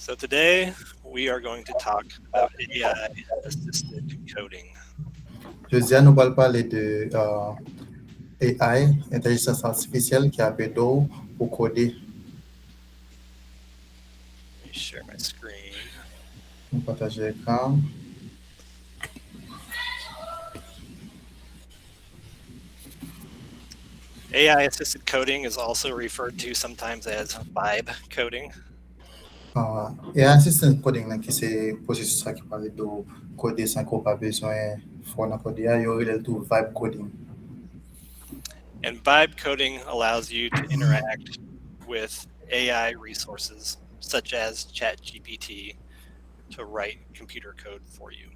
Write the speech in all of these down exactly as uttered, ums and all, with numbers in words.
So today we are going to talk about A I assisted coding. Jodi a, nou pral pale de uh, A I, entèlijans atifisyèl ki ap ede w pou kode. Let me share my screen. Nou pataje ekran. A I assisted coding is also referred to sometimes as vibe coding. Uh, A I assisted coding nan ki se pwosesis sa ki pale de kode san ke w pa bezwen fò nan kode a, yo rele l tou vibe coding. And vibe coding allows you to interact with A I resources such as ChatGPT to write computer code for you.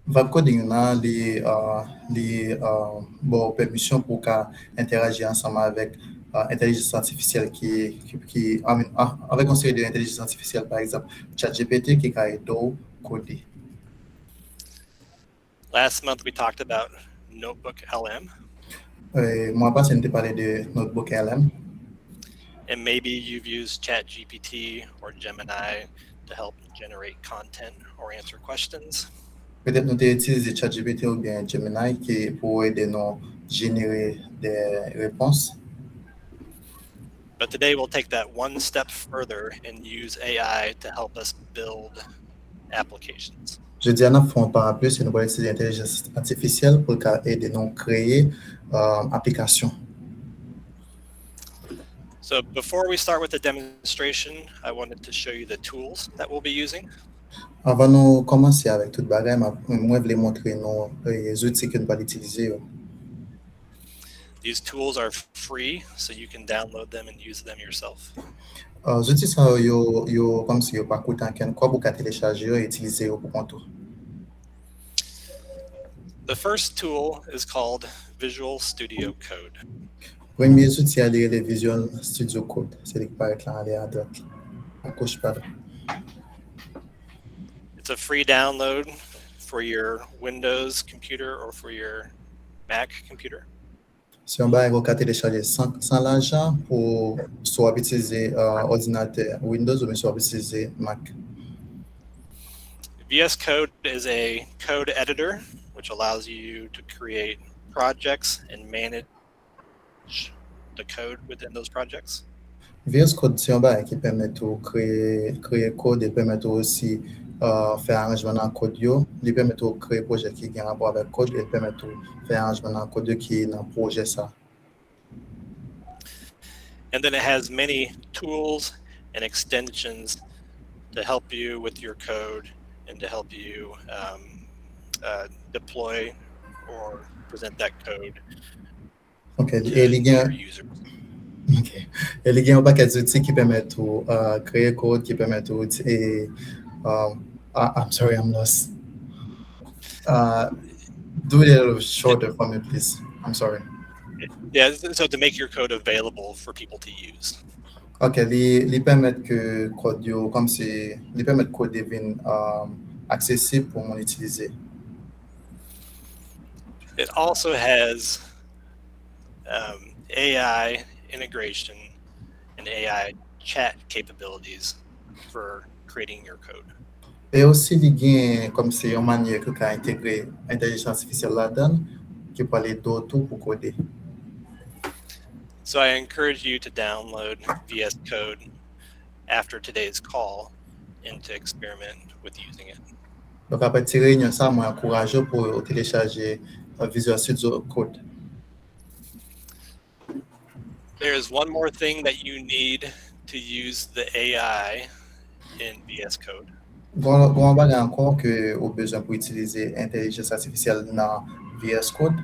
Vibe coding nan li uh, li uh, ba w pèmisyon pou w ka entèyaji ansanm avèk uh, entèlijans atifisyèl ki ki, ki I mean, uh, avèk yon seri de entèlijans atifisyèl, pa egzanp ChatGPT ki ka ede w kode. Last month we talked about Notebook L M. E, mwa pase nou te pale de Notebook L M. And maybe you've used ChatGPT or Gemini to help generate content or answer questions. Petèt nou te itilize ChatGPT oubyen Gemini ki pou ede nou jenere de repons. But today we'll take that one step further and use A I to help us build applications. Jodi a, n ap fè yon pa plis e nou pral itilize entèlijans atifisyèl pou l ka ede nou kreye uh, aplikasyon. So before we start with the demonstration, I wanted to show you the tools that we'll be using. Anvan nou kòmanse avèk tout bagay, mwen vle montre nou zouti ke nou pral itilize yo. These tools are free, so you can download them and use them yourself. Uh, zouti sa yo, yo kòmsi yo pa koute ankenn kòb, ou ka telechaje yo e itilize yo pou kont ou. The first tool is called Visual Studio Code. Premye zouti a li rele Visual Studio Code, se li ki parèt la anlè adwat, agoch, padon. It's a free download for your Windows computer or for your Mac computer. Se yon bagay ke w ka telechaje san, san lajan pou si w ap itilize uh, òdinatè Windows oubyen si w ap itilize Mac. V S Code is a code editor which allows you to create projects and manage the code within those projects. V S Code se yon bagay ki pèmèt ou kreye kreye kod e pèmèt ou osi uh, fè aranjman nan kod yo. Li pèmèt ou kreye pwojè ki gen rapò avèk kod e pèmèt ou fè aranjman nan kod yo ki nan pwojè sa. And then it has many tools and extensions to help you with your code and to help you um, uh, deploy or present that code Ok, e li gen Ok. E li gen yon pakèt zouti ki pèmèt ou uh, kreye kod, ki pèmèt ou e, um, I, I'm sorry, I'm lost. Uh, do it a little shorter for me, please. I'm sorry. Yeah, so to make your code available for people to use. Ok, li, li pèmèt ke kod yo, kòmsi, li pèmèt kod yo vin um, aksesib pou moun itilize. It also has um, A I integration and A I chat capabilities for creating your code. E osi li gen kòmsi yon manyè ke w ka entegre entèlijans atifisyèl ladan l ki pral ede w tou pou kode. So I encourage you to download V S Code after today's call and to experiment with using it. Donk apre ti reyinyon sa, mwen ankouraje w pou w telechaje uh, Visual Studio Code. There is one more thing that you need to use the A I in V S Code. Gon yon bagay ankò ke ou bezwen pou itilize entèlijans atifisyèl nan V S Code.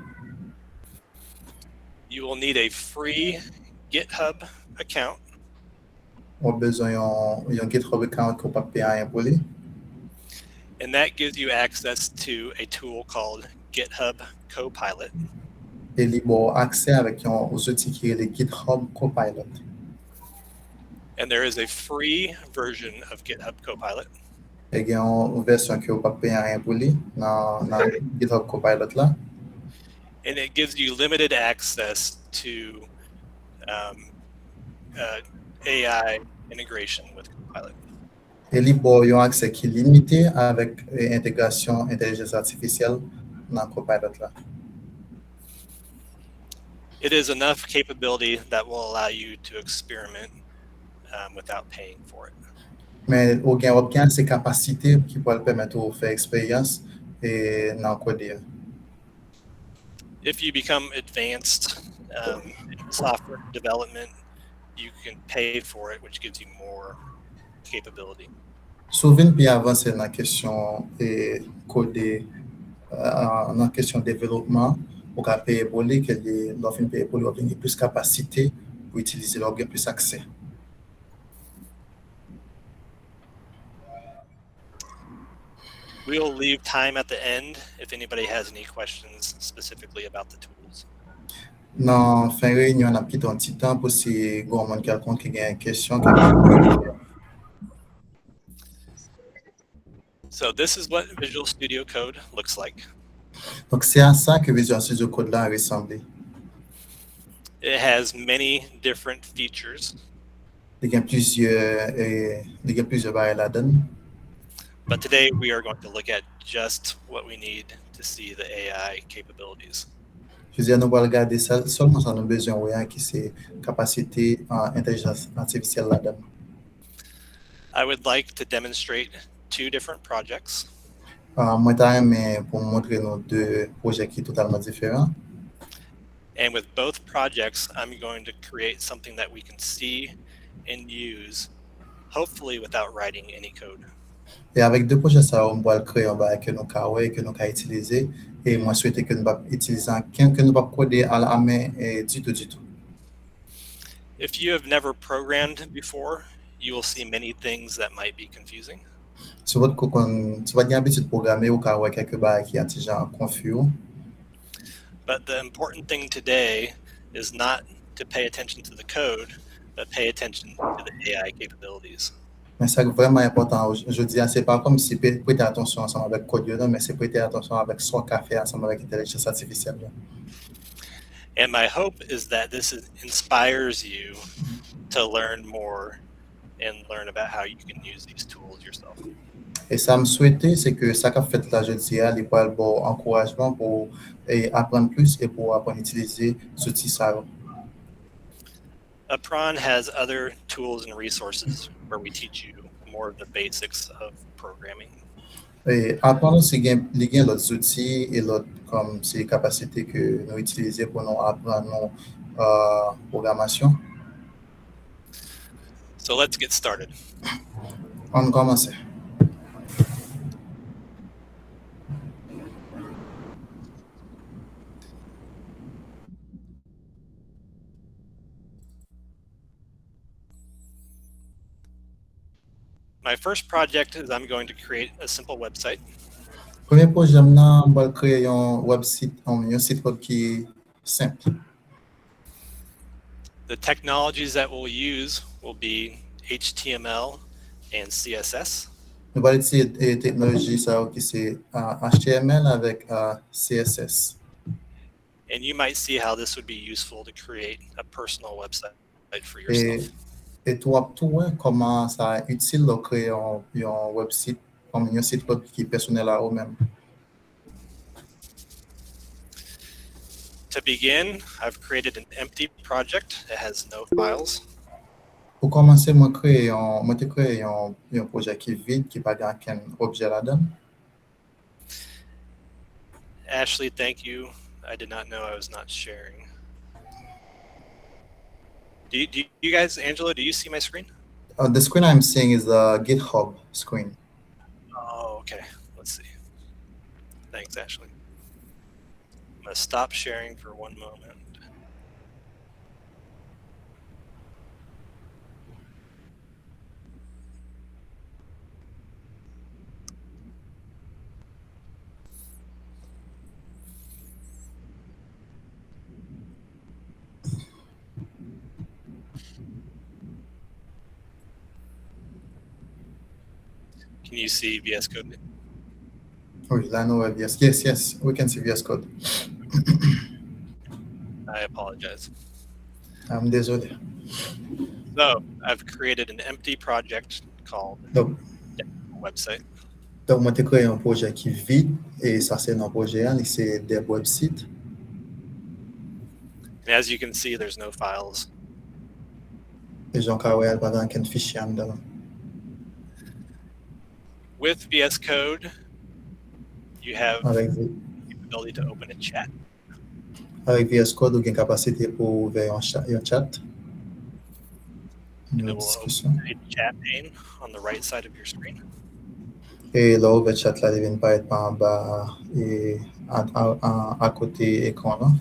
You will need a free GitHub account. Ou bezwen yon, yon GitHub account ke w p ap peye anyen pou li. And that gives you access to a tool called GitHub Copilot. E li ba w aksè avèk yon zouti ki rele GitHub Copilot. And there is a free version of GitHub Copilot. E gen yon vèsyon ke w p ap peye anyen pou li nan, nan GitHub Copilot la. And it gives you limited access to um, uh, A I integration with Copilot. E li ba w yon aksè ki limite avèk, e, entegrasyon entèlijans atifisyèl nan Copilot la. It is enough capability that will allow you to experiment um, without paying for it. Men ou gen w ap gen ase kapasite ki pral pèmèt ou fè eksperyans e nan kode a. If you become advanced um, in software development, you can pay for it, which gives you more capability. Si w vin pi avanse nan kesyon e kode, nan kesyon developman, ou ka peye pou li, ke li, lè w fin peye pou li, w ap vin gen plis kapasite pou itilize l, w ap gen plis aksè. We'll leave time at the end if anybody has any questions specifically about the tools. Nan fen reyinyon, n ap kite yon ti tan pou si gen yon moun kèlkonk ki gen kesyon, ki gen So this is what Visual Studio Code looks like. Donk, se a sa ke Visual Studio Code la resanble. It has many different features. Li gen plizyè, eh, li gen plizyè bagay ladan l. But today we are going to look at just what we need to see the A I capabilities. Jodi a, nou pral gade sèlman sa nou bezwen wè a, ki se kapasite entèlijans atifisyèl ladan l. I would like to demonstrate two different projects. Uh, mwen ta renmen pou m montre nou de pwojè ki totalman diferan. And with both projects, I'm going to create something that we can see and use, hopefully without writing any code. E avèk de pwojè sa yo, m pral kreye yon bagay ke nou ka wè, ke nou ka itilize, e mwen swete ke nou p ap itilize ankenn, ke nou p ap kode a la men e ditou, ditou. If you have never programmed before, you will see many things that might be confusing. Si w pa t ko konn, si w pa t gen abitid pwograme, ou ka wè kèk bagay ki yon ti jan konfi w. But the important thing today is not to pay attention to the code, but pay attention to the A I capabilities. Men sa k vrèman enpòtan jodi a, se pa kòmsi prete atansyon ansanm avèk kòd yo, non, men se prete atansyon avèk sa w ka fè ansanm avèk entèlijans atifisyèl la. And my hope is that this is, inspires you to learn more and learn about how you can use these tools yourself. E sa m swete, se ke sa k ap fèt la jodi a, li pral ba w ankourajman pou w aprann plis e pou w aprann itilize zouti sa yo. Apprend has other tools and resources where we teach you more of the basics of programming. E Apprend osi gen, li gen lòt zouti e lòt kòmsi kapasite ke nou itilize pou nou aprann nou uh, pwogramasyon. So let's get started. Ann kòmanse. My first project is I'm going to create a simple website. Premye pwojè m nan, m pral kreye yon website, yon sit web ki senp. The technologies that we'll use will be H T M L and C S S. Nou pral itilize teknoloji sa yo ki se uh, H T M L avèk uh, C S S. And you might see how this would be useful to create a personal website for yourself. E tou w ap tou wè kòman sa itil lè w kreye yon, yon website, kòm yon sit web ki pèsonèl a ou menm. To begin, I've created an empty project that has no files. Pou kòmanse, mwen kreye yon, mwen te kreye yon, yon pwojè ki vid, ki pa gen okenn objè ladan l. Ashley, thank you. I did not know I was not sharing. Do you, do you guys, Angelo, do you see my screen? Uh, the screen I'm seeing is the GitHub screen. Oh, okay. Let's see. Thanks, Ashley. I'm going to stop sharing for one moment. Can you see V S Code? Wi, la nou wè V S. Yes, yes, we can see V S Code. I apologize. M dezole. So, I've created an empty project called Donk, website. Donk, mwen te kreye yon pwojè ki vid, e sa se non pwojè a, li se Dev Website. And as you can see, there's no files. E jan w ka wè a, pa gen ankenn fichye anndan. With V S Code, you have Avèk, the ability to open a chat. Avèk V S Code, ou gen kapasite pou ouvè yon chat. Yon chat. And Yon it will diskisyon. open a chat pane on the right side of your screen. E lè w ouvè chat la, li vin parèt pa anba e a, a, a, a kote ekran lan.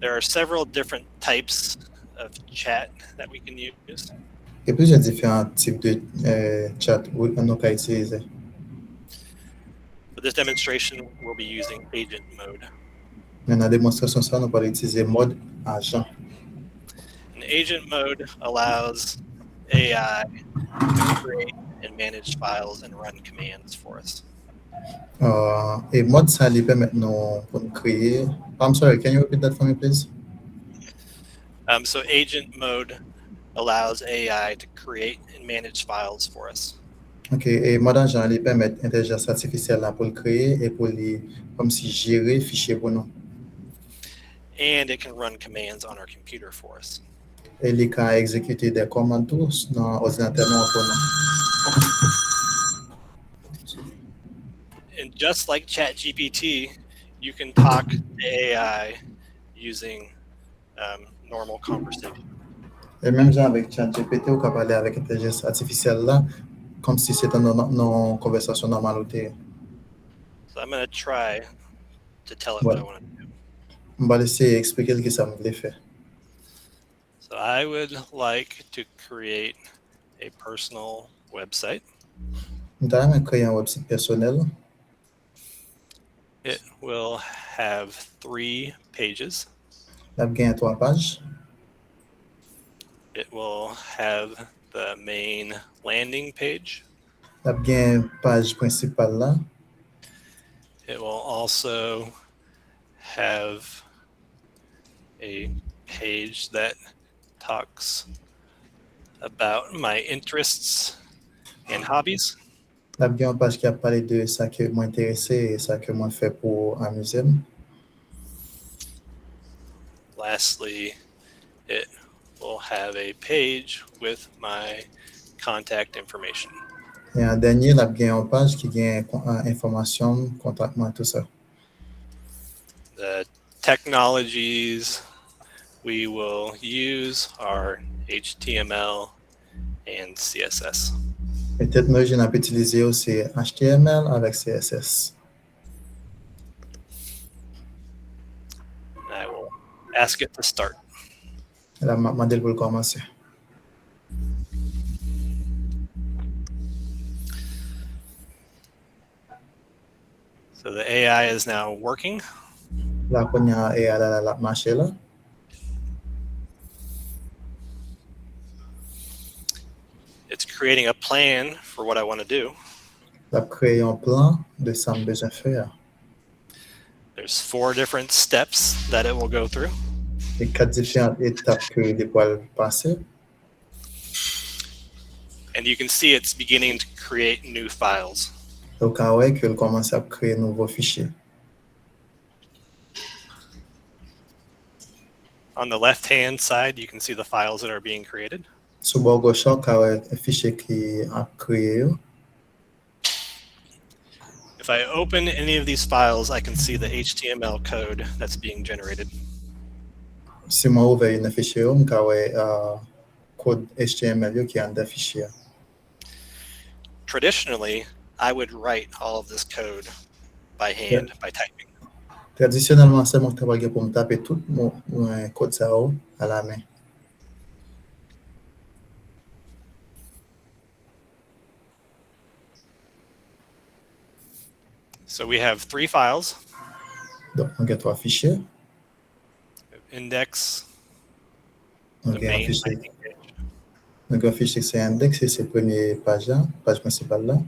There are several different types of chat that we can use. Gen plizyè diferan tip de eh, chat ou- nou ka itilize. For this demonstration, we'll be using agent mode. Men nan demonstrasyon sa, nou pral itilize mòd ajan. And agent mode allows A I to create and manage files and run commands for us. Uh, e mòd sa li pèmèt nou pou n kreye. I'm sorry, can you repeat that for me, please? Um, so agent mode allows A I to create and manage files for us. Ok, e mòd ajan li pèmèt entèlijans atifisyèl la pou l kreye e pou li kòmsi jere fichye pou nou. And it can run commands on our computer for us. E li ka egzekite de kòmand tou nan òdinatè nou an pou nou. And just like ChatGPT, you can talk to A I using um, normal conversation. E menm jan avèk ChatGPT, ou ka pale avèk entèlijans atifisyèl la kòmsi se te nan nan yon konvèsasyon nòmal ou te ye. So I'm going to try to tell it what I want to do. M pral eseye eksplike l kisa m vle fè. So I would like to create a personal website. M ta renmen kreye yon website pèsonèl. It will have three pages. L ap gen twa paj. It will have the main landing page. L ap gen paj prensipal la. It will also have a page that talks about my interests and hobbies. L ap gen yon paj ki ap pale de sa ke mwen enterese e sa ke mwen fè pou amize m. Lastly, it will have a page with my contact information. E an dènye, l ap gen yon paj ki gen kon- an enfòmasyon m, kontak mwen, tout sa. The technologies we will use are H T M L and C S S. E teknoloji n ap itilize yo se H T M L avèk C S S. I will ask it to start. E la, m ap mande l pou l kòmanse. So the A I is now working. La kounye a, A I la, la, l ap mache la. It's creating a plan for what I want to do. L ap kreye yon plan de sa m bezwen fè a. There's four different steps that it will go through. E kat diferan etap ke li pral pase. And you can see it's beginning to create new files. Ou ka wè ke l kòmanse ap kreye nouvo fichye. On the left hand side, you can see the files that are being created. Sou bò goch la, ou ka wè fichye ki ap kreye yo. If I open any of these files, I can see the H T M L code that's being generated. Si mwen ouvè youn nan fichye yo, m ka wè uh, kòd H T M L yo ki anndan fichye a. Traditionally, I would write all of this code by hand, by typing. Tradisyonèlman, se mwen ki t ap gen pou m tape tout mo- mwen kòd sa yo alamen. So we have three files. Donk, nou gen twa fichye. Index, Nou the gen yon main fichye, landing page. Nou gen yon fichye ki se index, se premye paj la, paj prensipal la.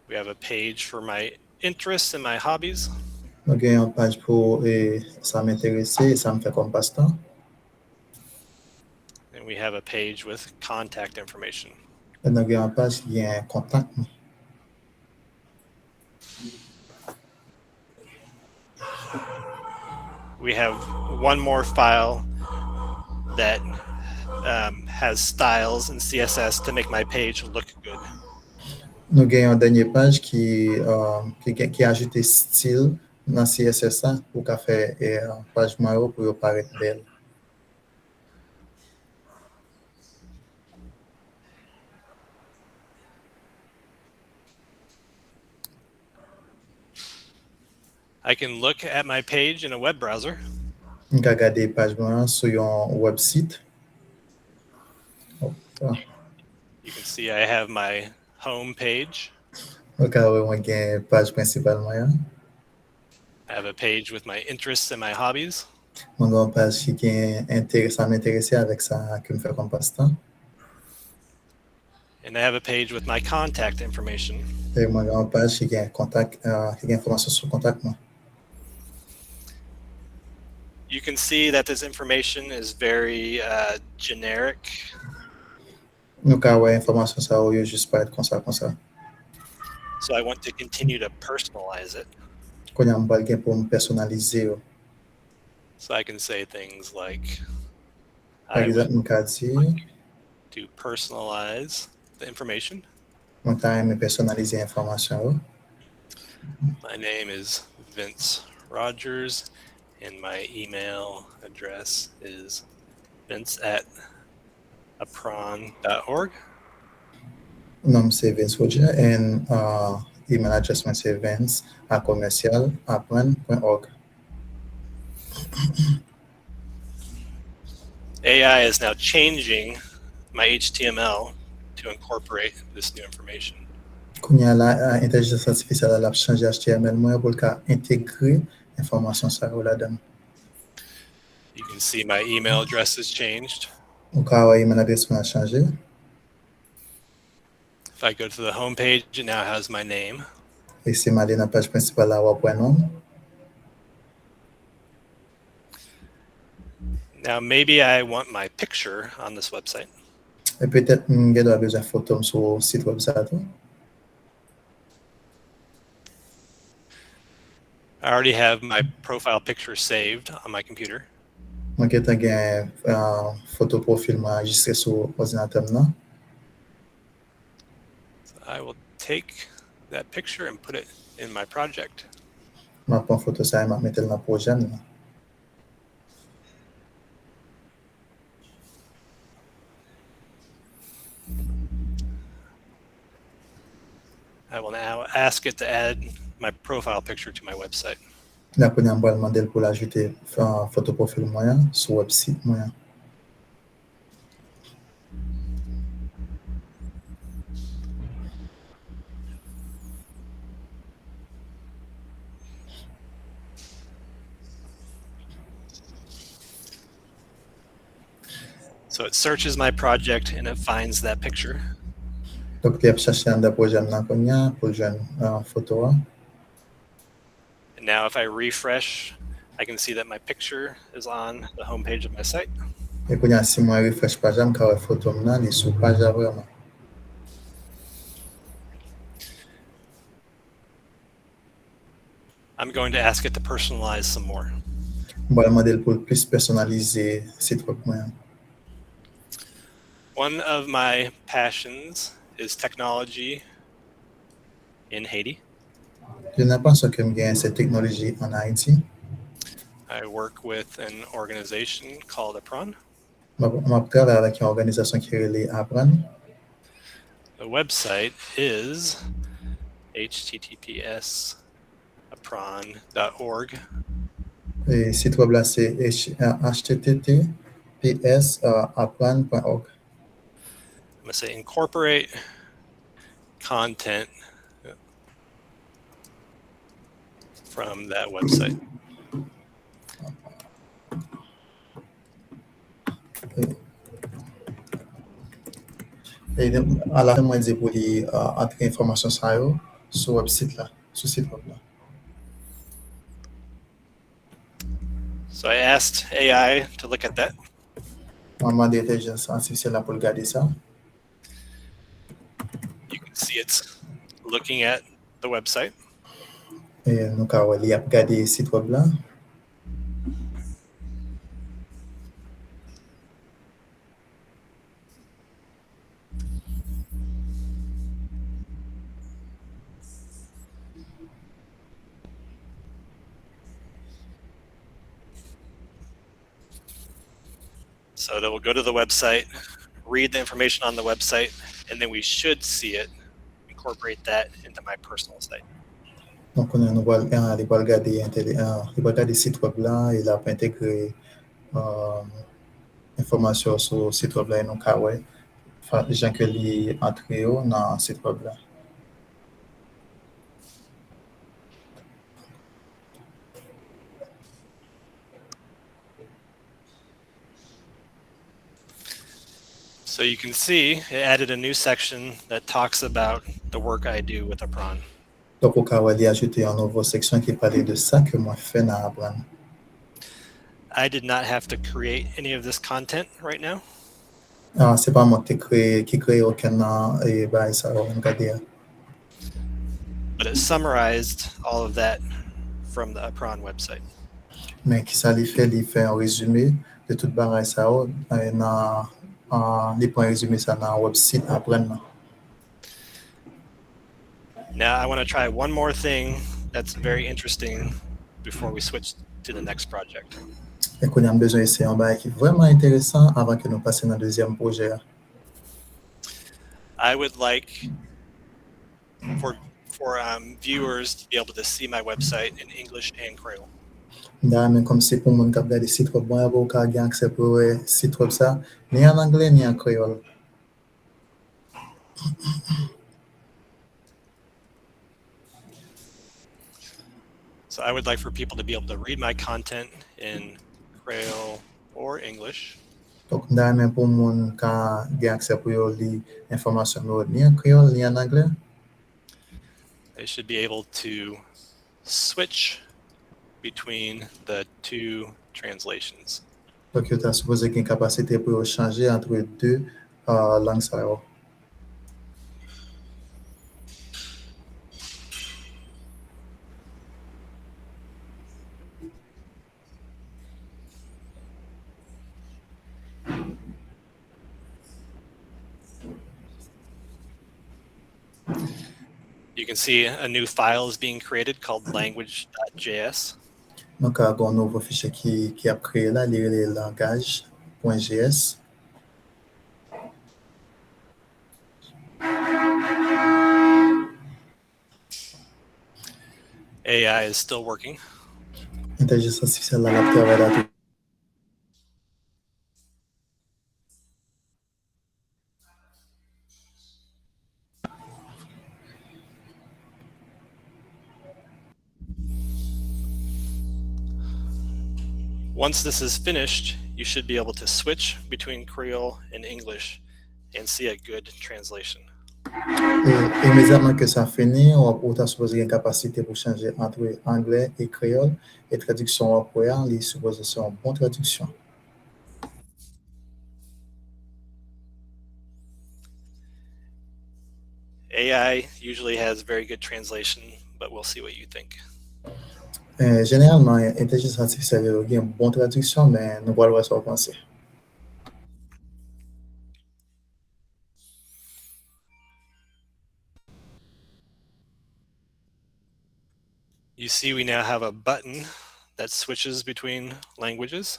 We have a page for my interests and my hobbies. Nou gen yon paj pou e, sa m enterese, e sa m fè kòm pastan. And We have a page with contact information. Nou gen yon paj ki gen kontak nou. We have one more file that um, has styles and C S S to make my page look good. Nou gen yon dènye paj ki, uh, ki, ki ajoute stil nan C S S la pou ka fè uh, paj mwen yo pou yo parèt bèl. I can look at my page in a web browser. M ka gade paj mwen an sou yon website. You can see I have my home page. Ou ka wè mwen gen paj prensipal mwen an. I have a page with my interests and my hobbies. Mwen gen yon paj ki gen enterè, sa m enterese avèk sa ke m fè kòm pastan. And I have a page with my contact information. E mwen gen yon paj ki gen kontak, uh, ki gen enfòmasyon sou kontak mwen. You can see that this information is very uh, generic. Nou ka wè enfòmasyon sa yo, yo jis parèt konsa konsa. So I want to continue to personalize it. Kounye a m pral gen pou m pèsonalize yo. So I can say things like, Pa egzanp, m ka di, to personalize the information. Mwen ta renmen pèsonalize enfòmasyon yo. My name is Vince Rogers, and my email address is vince at apron dot org. Non m se Vince Roger and uh, email address mwen se vince a commercial apprend point org. A I is now changing my H T M L to incorporate this new information. Kounye a la, entèlijans atifisyèl la ap chanje H T M L mwen pou l ka entegre enfòmasyon sa yo ladan. You can see my email address has changed. Ou ka wè email adrès mwen a chanje. If I go to the home page, it now has my name. E si m ale nan paj prensipal la, w ap wè non m. Now, maybe I want my picture on this website. E petèt m gen dwa bezwen foto m sou sit web sa tou. I already have my profile picture saved on my computer. Mwen gentan gen uh, foto pwofil mwen anrejistre sou òdinatè m nan. So I will take that picture and put it in my project. M ap pran foto sa e m ap mete l nan pwojè m nan. I will now ask it to add my profile picture to my website. La kounye a m pral mande l pou l ajoute uh, foto pwofil mwen an sou website mwen an. So it searches my project and it finds that picture. Donk li ap chache anndan pwojè m nan kounye a pou l jwenn uh, foto a. And now if I refresh, I can see that my picture is on the home page of my site. E kounye a si mwen refresh paj la, m ka wè foto m nan, li sou paj la vrèman. I'm going to ask it to personalize some more. M pral mande l pou l plis pèsonalize sit web mwen an. One of my passions is technology in Haiti. Youn nan pasyon ke m genyen se teknoloji ann Ayiti. I work with an organization called Apran. M ap, m ap travay avèk yon òganizasyon ki rele Apran. The website is H T T P S apran dot org. E sit web la se H- uh, H T T P S uh, apran point org. I'm going to say incorporate content from that website. E alafen mwen di pou li uh, antre enfòmasyon sa yo sou website la, sou sit web la. So I asked A I to look at that. Mwen mande entèlijans atifisyèl la pou l gade sa. You can see it's looking at the website. E nou ka wè li ap gade sit web la. So they will go to the website, read the information on the website, and then we should see it, incorporate that into my personal site. Donk, kounye a nou pral, ah, li pral gade entèli-, ah, li pral gade sit web la e l ap entegre, ah, enfòmasyon sou sit web la e nou ka wè fa-, jan ke li antre yo nan sit web la. So you can see it added a new section that talks about the work I do with Apran. Donk, ou ka wè li ajoute yon nouvo seksyon ki pale de sa ke mwen fè nan Apran. I did not have to create any of this content right now. Ah, se pa mwen ki te kreye, ki kreye okenn nan, eh, bagay sa yo, m gade a. But it summarized all of that from the Apran website. Men ki sa li fè, li fè yon rezime de tout bagay sa yo, eh, nan, ah, li pran rezime sa nan website Apran nan. Now I want to try one more thing that's very interesting before we switch to the next project. E kounye a m bezwen eseye yon bagay ki vrèman enteresan avan ke nou pase nan dezyèm pwojè a. I would like for for um, viewers to be able to see my website in English and Creole. M ta renmen kòmsi pou moun k ap gade sit web mwen an, pou yo ka gen aksè pou yo wè sit web sa, ni an anglè, ni an kreyòl. So I would like for people to be able to read my content in Creole or English. Donk, m ta renmen pou moun ka gen aksè pou yo li enfòmasyon nou yo ni an kreyòl, ni an anglè. They should be able to switch between the two translations. Donk, yo ta sipoze gen kapasite pou yo chanje antre de, ah, lang sa yo. You can see a new file is being created called language.js. Nou ka gen yon nouvo fichye ki, ki ap kreye la, li rele langaj pwen J S. A I is still working. Entèlijans atifisyèl la, l ap travay la tou. Once this is finished, you should be able to switch between Creole and English and see a good translation. E imedyatman ke sa fini, w ap, ou ta sipoze gen kapasite pou chanje antre anglè e kreyòl, e tradiksyon w ap wè a, li sipoze se yon bon tradiksyon. A I usually has very good translation, but we'll see what you think. Eh, jeneralman, entèlijans atifisyèl yo gen bon tradiksyon, men nou pral wè sa w panse. You see, we now have a button that switches between languages.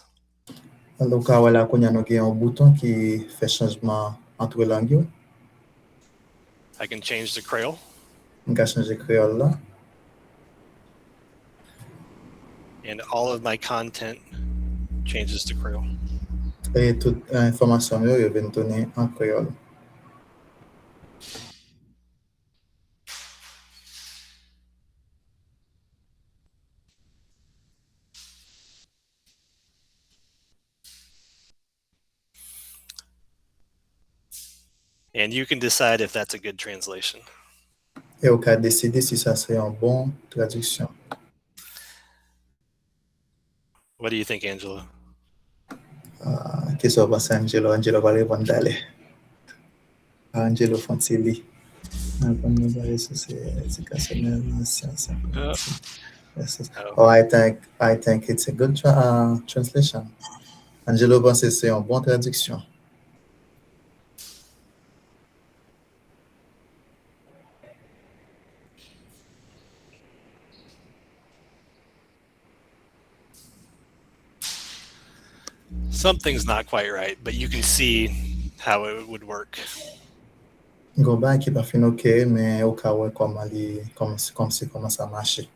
Alò, ou ka wè la kounye a nou gen yon bouton ki fè chanjman antre lang yo. I can change to Creole. M ka chanje kreyòl la. And all of my content changes to Creole. E tout, eh, enfòmasyon m yo, yo vin tounen an kreyòl. And you can decide if that's a good translation. E ou ka deside si sa se yon bon tradiksyon. What do you think, Angela? Ah, kisa w panse, Angelo? Angelo pral reponn talè. Angelo Fontili. Aprann nan bagay sou se edikasyonèl nan syans. Oh, I think, I think it's a good tra- uh, translation. Angelo panse se yon bon tradiksyon. Something's not quite right, but you can see how it would work. Gon bagay ki pa fin oke, men ou ka wè kòman li kòman kòmsi kòman sa mache.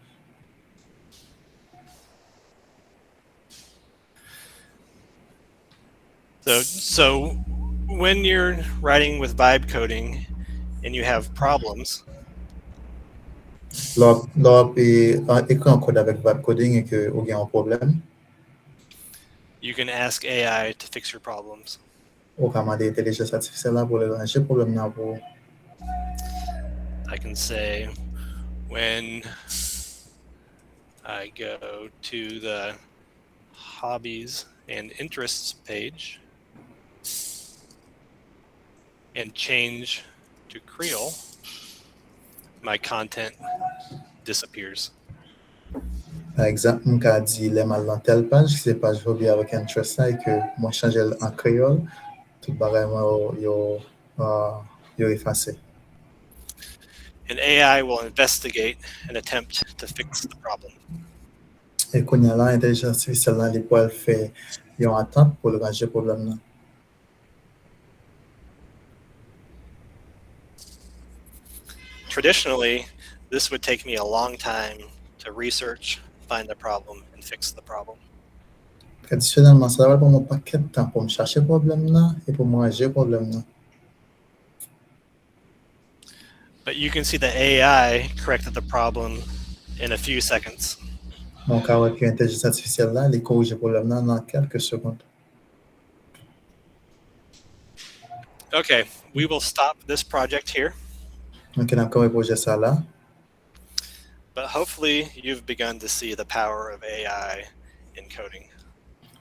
So, so when you're writing with vibe coding and you have problems, Lè w ap ekri yon kòd avèk vibe coding e ke ou gen yon pwoblèm, you can ask A I to fix your problems. Ou ka mande entèlijans atifisyèl la pou l ranje pwoblèm nan pou ou. I can say, when I go to the hobbies and interests page and change to Creole, my content disappears. Pa egzanp, m ka di lè m al nan tèl paj, ki se paj hobby avèk interest la, e ke mwen chanje l an kreyòl, tout bagay mwen yo, yo, uh, yo efase. And A I will investigate and attempt to fix the problem. E kounye a la, entèlijans atifisyèl la, li pral fè yon atant pou l ranje pwoblèm nan. Traditionally, this would take me a long time to research, find the problem, and fix the problem. Tradisyonèlman, sa ta pral pran mwen pakèt tan pou m chache pwoblèm nan e pou m ranje pwoblèm nan. But you can see the A I corrected the problem in a few seconds. Men w ka wè ke entèlijans atifisyèl la, li korije pwoblèm nan nan kèlke segond. Okay, we will stop this project here. Ok, n ap kanpe pwojè sa la. But hopefully you've begun to see the power of A I in coding.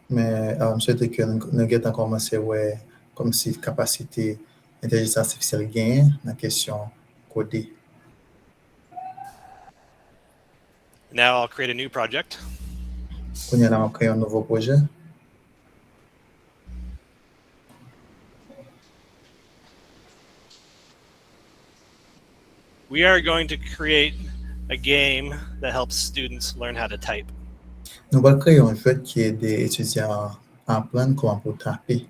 Men uh, m swete ke nou gentan kòmanse wè kòmsi kapasite entèlijans atifisyèl genyen nan kesyon kode. Now I'll create a new project. Kounye a la, m ap kreye yon nouvo pwojè. We are going to create a game that helps students learn how to type. Nou pral kreye yon jwèt ki ede etidyan an aprann kòman pou tape.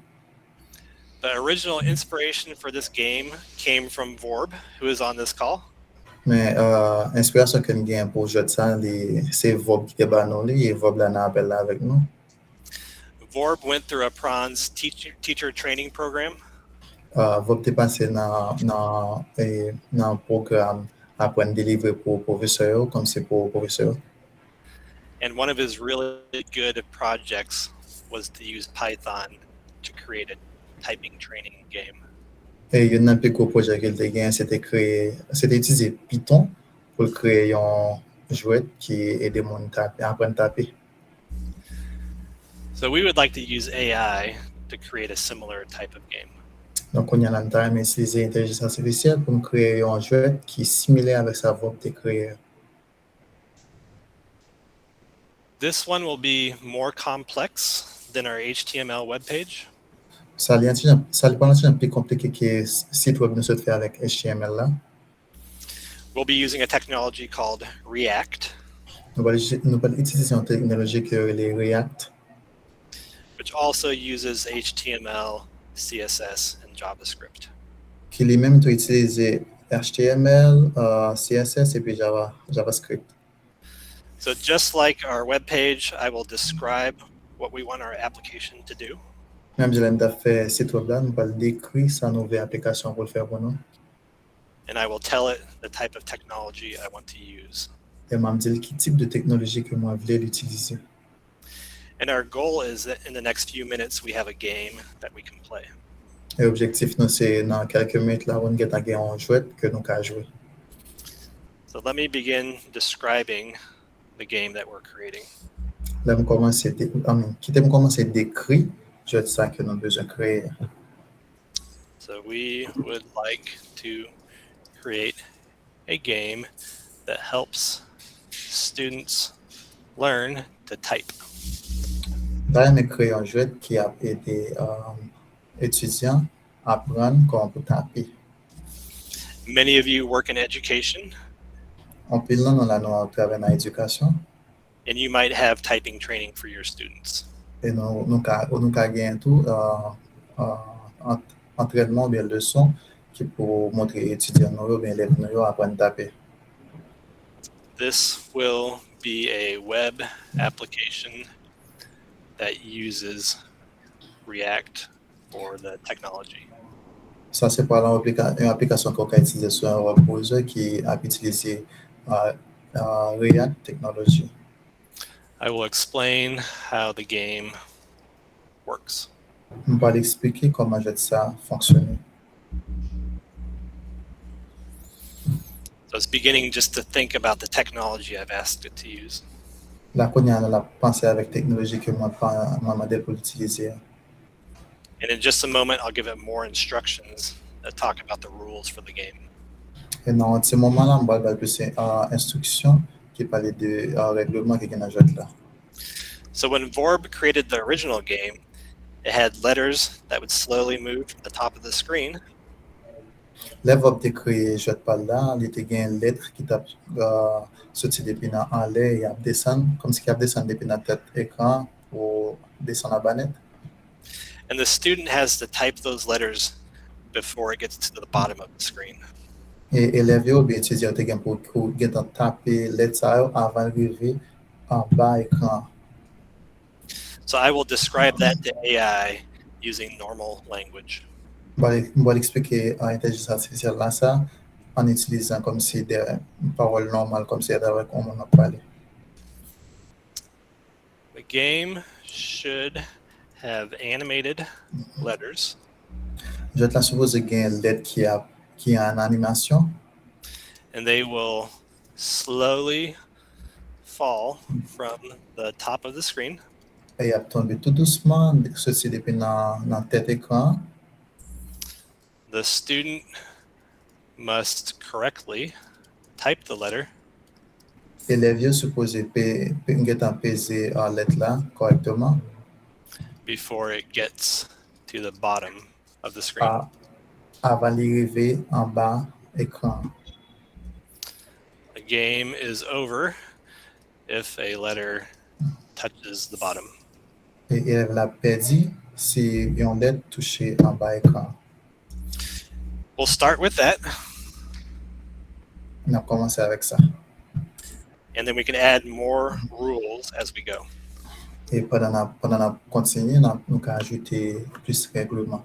The original inspiration for this game came from Vorb, who is on this call. Men uh, enspirasyon ke m gen pou jwèt sa, li se Vorb ki te ba nou li, e Vorb la nan apèl la avèk nou. Vorb went through a Pranz teacher, teacher training program. Uh, Vorb te pase nan nan e, nan pwogram aprann delivre pou pwofesè yo, kòmsi pou pwofesè yo. And one of his really good projects was to use Python to create a typing training game. E youn nan pi gwo pwojè ke l te genyen, se te kreye, se te itilize Python pou l kreye yon jwèt ki ede moun tape, aprann tape. So we would like to use A I to create a similar type of game. Donk, kounye a la, nou ta renmen itilize entèlijans atifisyèl pou n kreye yon jwèt ki similè avèk sa Vorb te kreye. This one will be more complex than our H T M L web page. Sa li an ti jan, sa li pral an ti jan pi konplike ke sit web nou sot fè avèk H T M L la. We'll be using a technology called React. Nou pral nou pral itilize yon teknoloji ki rele React. Which also uses H T M L, C S S, and JavaScript. Ki li menm tou itilize H T M L, uh, C S S epi Java, JavaScript. So just like our web page, I will describe what we want our application to do. Menm jan lè m t ap fè sit web la, nou pral dekri sa nou vle aplikasyon pou l fè pou nou. And I will tell it the type of technology I want to use. E m ap di l ki tip de teknoloji ke mwen vle l itilize. And our goal is that in the next few minutes we have a game that we can play. E objektif nou se nan kèlke minit la pou n gentan gen yon jwèt ke nou ka jwe. So let me begin describing the game that we're creating. Lè m kòmanse, I mean, kite m kòmanse dekri jwèt sa ke nou bezwen kreye. So we would like to create a game that helps students learn to type. Ta renmen kreye yon jwèt ki ap ede um, etidyan aprann kòman pou tape. Many of you work in education. Anpil nan nou la nou ap travay nan edikasyon. And you might have typing training for your students. E nou, nou, ka, nou ka gen tou uh, uh, antrènman oubyen leson ki pou montre etidyan nou yo oubyen elèv nou yo aprann tape. This will be a web application that uses React or the technology. Sa se pral yon aplikasyon ke w ka itilize sou yon web browser ki ap itilize uh, uh, React technology. I will explain how the game works. M pral eksplike kòman jwèt sa fonksyone. So it's beginning just to think about the technology I've asked it to use. La kounye a la l ap panse avèk teknoloji ke mwen mande pou l itilize a. And in just a moment, I'll give it more instructions that talk about the rules for the game. E nan yon ti moman la, m pral ba l plis uh, enstriksyon ki pale de uh, règleman ki gen nan jwèt la. So when Vorb created the original game, it had letters that would slowly move from the top of the screen. Lè Vorb te kreye jwèt pa l la, li te gen lèt ki t ap uh, soti depi nan anlè, y ap desann, kòmsi ki ap desann depi nan tèt ekran ou desann anba nèt. And the student has to type those letters before it gets to the bottom of the screen. E elèv yo oubyen etidyan yo te gen pou gentan tape lèt sa yo avan l rive anba ekran. So I will describe that to A I using normal language. M pral eksplike entèlijans atifisyèl la sa an itilizan kòmsi de pawòl nòmal kòmsi atravè yon moun ap pale. The game should have animated letters. Jwèt la sipoze gen lèt ki ap ki an animasyon. And they will slowly fall from the top of the screen. E y ap tonbe tou dousman soti depi nan nan tèt ekran. The student must correctly type the letter. Elèv yo sipoze gentan peze lèt la kòrèkteman. Before it gets to the bottom of the screen. Avan li rive anba ekran. The game is over if a letter touches the bottom. E elèv la pèdi si yon lèt touche anba ekran. We'll start with that. N ap kòmanse avèk sa. And then we can add more rules as we go. E pandan n ap pandan n ap kontinye, n ap nou ka ajoute plis règleman.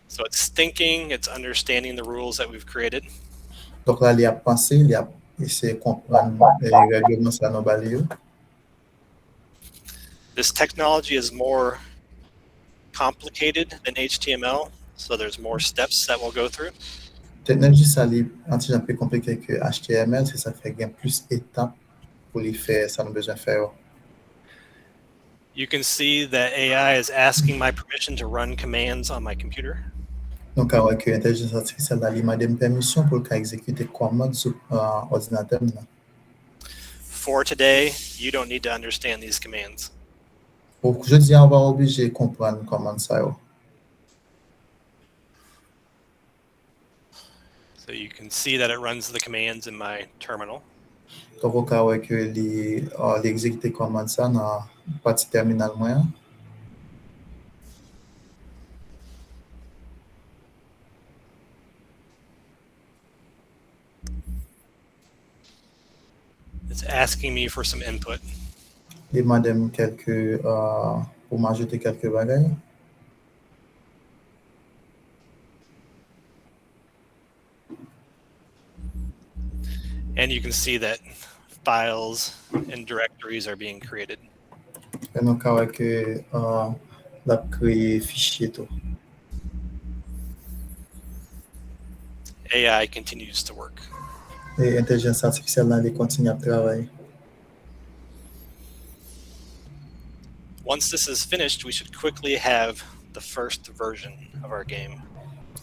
So it's thinking, it's understanding the rules that we've created. Donk la li ap panse, li ap eseye konprann règleman sa nou ba li yo. This technology is more complicated than H T M L, so there's more steps that we'll go through. Teknoloji sa li yon ti jan pi konplike ke H T M L, se sa k fè gen plis etap pou li fè sa nou bezwen fè yo. You can see that A I is asking my permission to run commands on my computer. Nou ka wè ke entèlijans atifisyèl la li mande m pèmisyon pou l ka egzekite kòmand sou òdinatè m nan. For today, you don't need to understand these commands. Pou jodi a, ou pa oblije konprann kòmand sa yo. So you can see that it runs the commands in my terminal. Donk ou ka wè ke li li egzekite kòmand sa nan pati tèminal mwen an. It's asking me for some input. Li mande m kèlke uh, pou m ajoute kèlke bagay. And you can see that files and directories are being created. E nou ka wè ke uh, l ap kreye fichye tou. A I continues to work. E entèlijans atifisyèl la li kontinye ap travay. Once this is finished, we should quickly have the first version of our game.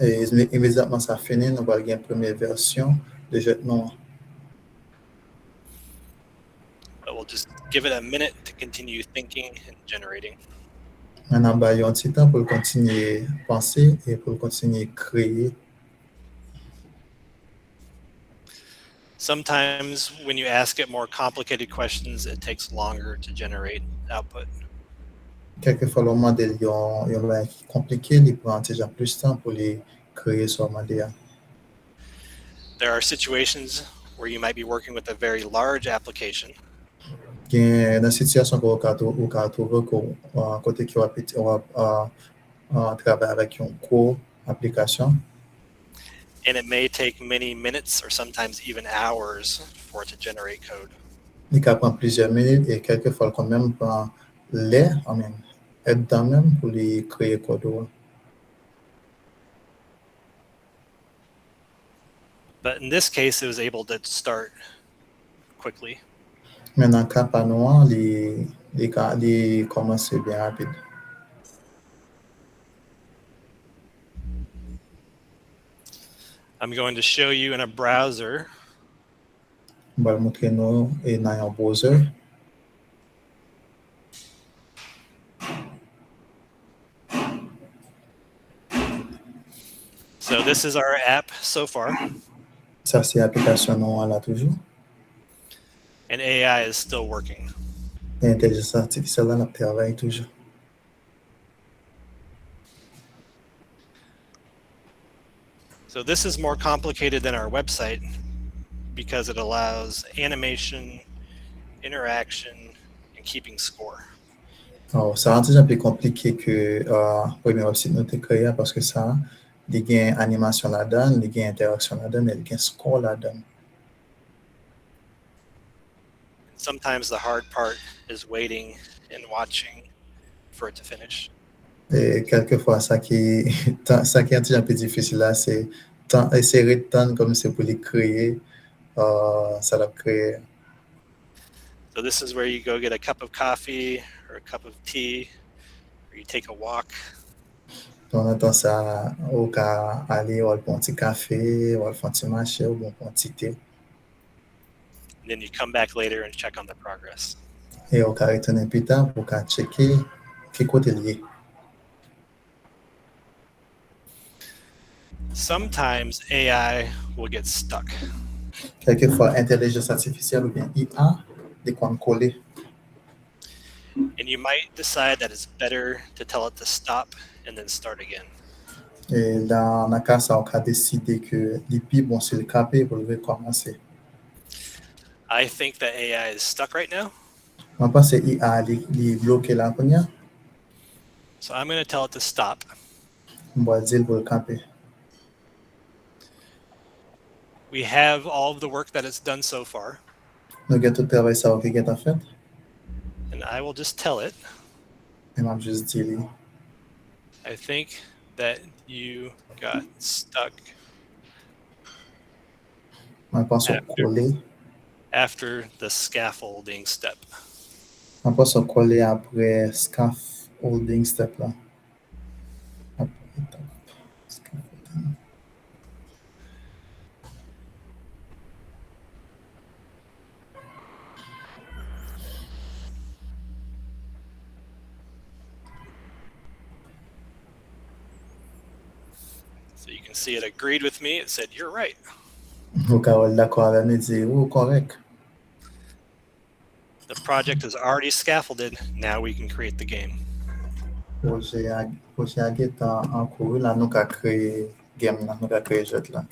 E ime- imedyatman sa fini, nou pral gen premye vèsyon de jwèt nou an. But we'll just give it a minute to continue thinking and generating. Ann ap ba l yon ti tan pou l kontinye panse e pou l kontinye kreye. Sometimes, when you ask it more complicated questions, it takes longer to generate output. Kèlkefwa lè w mande l yon, yon bagay ki konplike, li pran ti jan plis tan pou li kreye sa w mande a. There are situations where you might be working with a very large application, Gen nan sitiyasyon ke w ka tou- ou ka twouve ke w, uh, kote ke w ap iti- w ap uh, uh, travay avèk yon gwo aplikasyon. And it may take many minutes or sometimes even hours for it to generate code. Li ka pran plizyè minit e kèlkefwa l konn menm pran lè, I mean, èdtan menm pou li kreye kòd ou an. But in this case, it was able to start quickly. Men nan ka pa nou an, li, li, ka, li kòmanse byen rapid. I'm going to show you in a browser. M pral montre nou e nan yon browser. So this is our app so far. Sa se aplikasyon nou an la toujou. And A I is still working. E entèlijans atifisyèl la ap travay toujou. So this is more complicated than our website because it allows animation, interaction, and keeping score. Sa yon ti jan pi konplike ke uh, premye website nou te kreye a paske sa li gen animasyon ladan, li gen entèraksyon ladan, e li gen score ladan. Sometimes the hard part is waiting and watching for it to finish. E kèlkefwa sa ki sa ki yon ti jan pi difisil la se se ret tann kòm se pou li kreye uh, sa l ap kreye. So this is where you go get a cup of coffee or a cup of tea, or you take a walk. Pandan tan sa ou ka ale ou al pran ti kafe, ou al fè ti mache ou bon pran ti te. And then you come back later and check on the progress. E ou ka retounen pita pou ka tcheke ki kote l ye. Sometimes A I will get stuck. Kèlkefwa entèlijans atifisyèl oubyen I A li konn kole. And you might decide that it's better to tell it to stop and then start again. E nan nan ka sa ou ka deside ke li pi bon si l kanpe pou l rekòmanse. I think that A I is stuck right now. Mwen panse I A li, li bloke la kounye a. So I'm going to tell it to stop. M pral di l pou l kanpe. We have all of the work that it's done so far. Nou gen tout travay sa yo ki gentan fèt. And I will just tell it, E m ap jis di li. I think that you got stuck Mwen panse w after, kole. After the scaffolding step. Mwen panse w kole apre scaffolding step la. Apre etap scaffolding. So you can see it agreed with me. It said, "You're right." Ou ka wè l dakò avè m, li di, ou kòrèk. The project is already scaffolded. Now we can create the game. Pwojè a, pwojè a gentan an kouri, la nou ka kreye game nan, nou ka kreye jwèt la.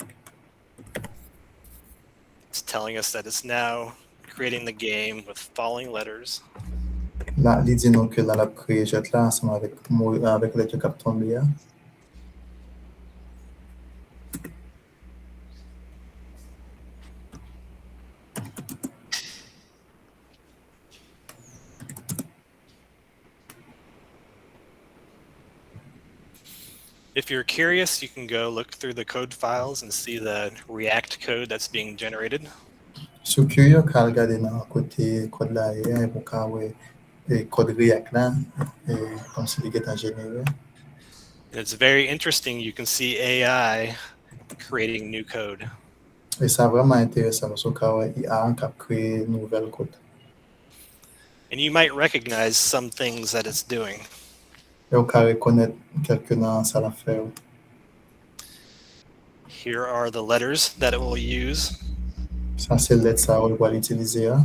It's telling us that it's now creating the game with falling letters. La, li di nou ke la l ap kreye jwèt la ansanm avèk mo, avèk lèt yo k ap tonbe a. If you're curious, you can go look through the code files and see the React code that's being generated. Si w kirye, ka al gade nan kote kòd la ye a epi w ka wè e, kòd React la, e, kòmsi li gentan jenere. And it's very interesting. You can see A I creating new code. E sa vrèman enteresan paske w ka wè I A k ap kreye nouvèl kòd. And you might recognize some things that it's doing. E w ka rekonèt kèk nan sa l ap fè yo. Here are the letters that it will use. Sa se lèt sa yo l pral itilize a.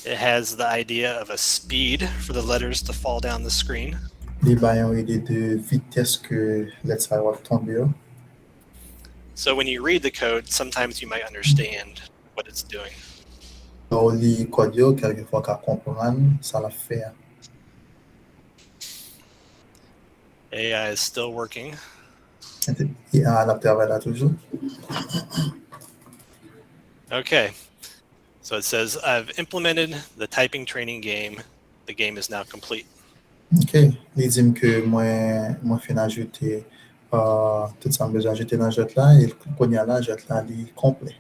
It has the idea of a speed for the letters to fall down the screen. Li ba yon ide de vitès ke lèt sa yo ap tonbe yo. So when you read the code, sometimes you might understand what it's doing. Lè w li kòd yo, kèlkefwa w ka konprann sa l ap fè a. A I is still working. I A l ap travay la toujou. Okay. So it says, I've implemented the typing training game. The game is now complete. Ok, li di m ke mwen, mwen fin ajoute, euh, tout sa m bezwen ajoute nan jwèt la, e kounye a la, jwèt la, li konplè.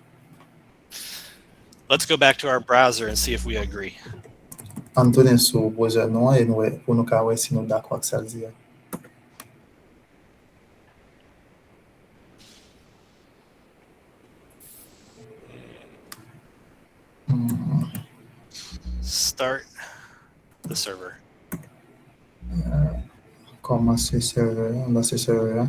Let's go back to our browser and see if we agree. Ann tounen sou browser nou an e nou wè, pou nou ka wè si nou dakò ak sa l di a. Hmm. Start the server. Euh, kòmanse servè a, lanse servè a.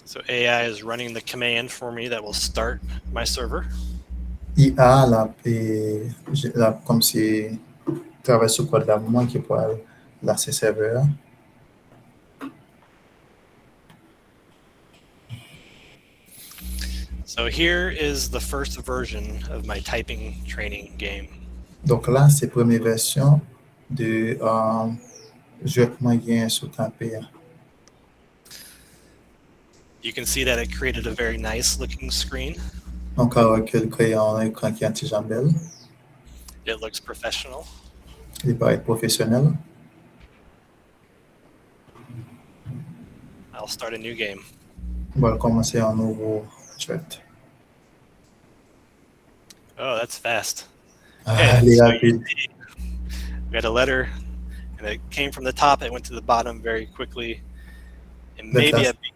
So A I is running the command for me that will start my server. I A l ap, e, l ap kòmsi travay sou kòd la pou mwen ki pral lanse servè a. So here is the first version of my typing training game. Donk la, se premye vèsyon de, euh, jwèt mwen genyen sou tape a. You can see that it created a very nice looking screen. Nou ka wè ke l kreye yon ekran ki yon ti jan bèl. It looks professional. Li parèt pwofesyonèl. I'll start a new game. M pral kòmanse yon nouvo jwèt. Oh, that's fast. Ah, okay, li so rapid. We had a letter, and it came from the top, it went to the bottom very quickly, and maybe a big,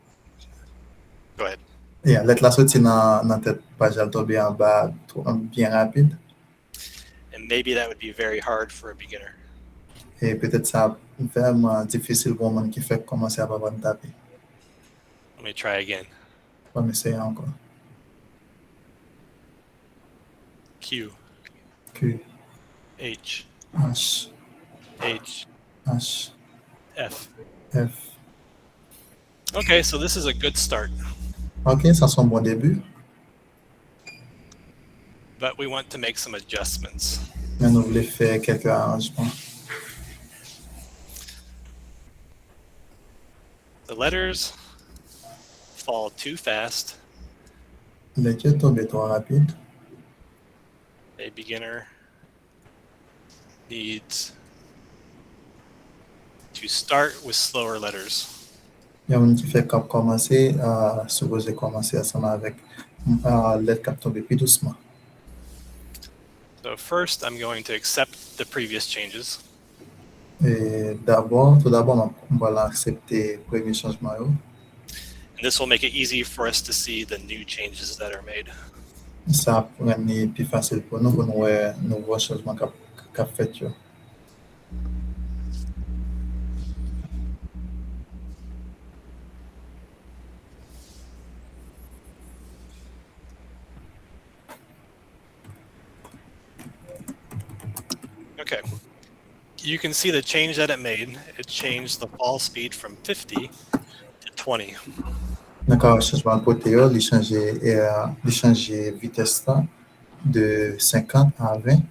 go ahead. Yeah, lèt la soti nan, nan tèt paj la, l tonbe anba, byen rapid. And maybe that would be very hard for a beginner. E petèt sa vrèman difisil pou yon moun ki fèk kòmanse ap aprann tape. Let me try again. Ban m eseye ankò. Q. Q. H. H. H. H. F. F. Okay, so this is a good start. Ok, sa se yon bon debi. But we want to make some adjustments. Men nou vle fè kèk aranjman. The letters fall too fast. Lèt yo tonbe twò rapid. A beginner needs to start with slower letters. Yon moun ki fèk ap kòmanse, euh, sipoze kòmanse ansanm avèk, euh, lèt k ap tonbe pi dousman. So first, I'm going to accept the previous changes. E dabò, tou dabò, m ap, m pral aksepte premye chanjman yo. And this will make it easy for us to see the new changes that are made. Sa ap rann li pi fasil pou nou, pou nou wè nouvo chanjman k ap, k ap fèt yo. Okay. You can see the change that it made. It changed the fall speed from fifty to twenty. Nan ka chanjman l pote yo, li chanje, eh, li chanje vitès la de senkant a ven.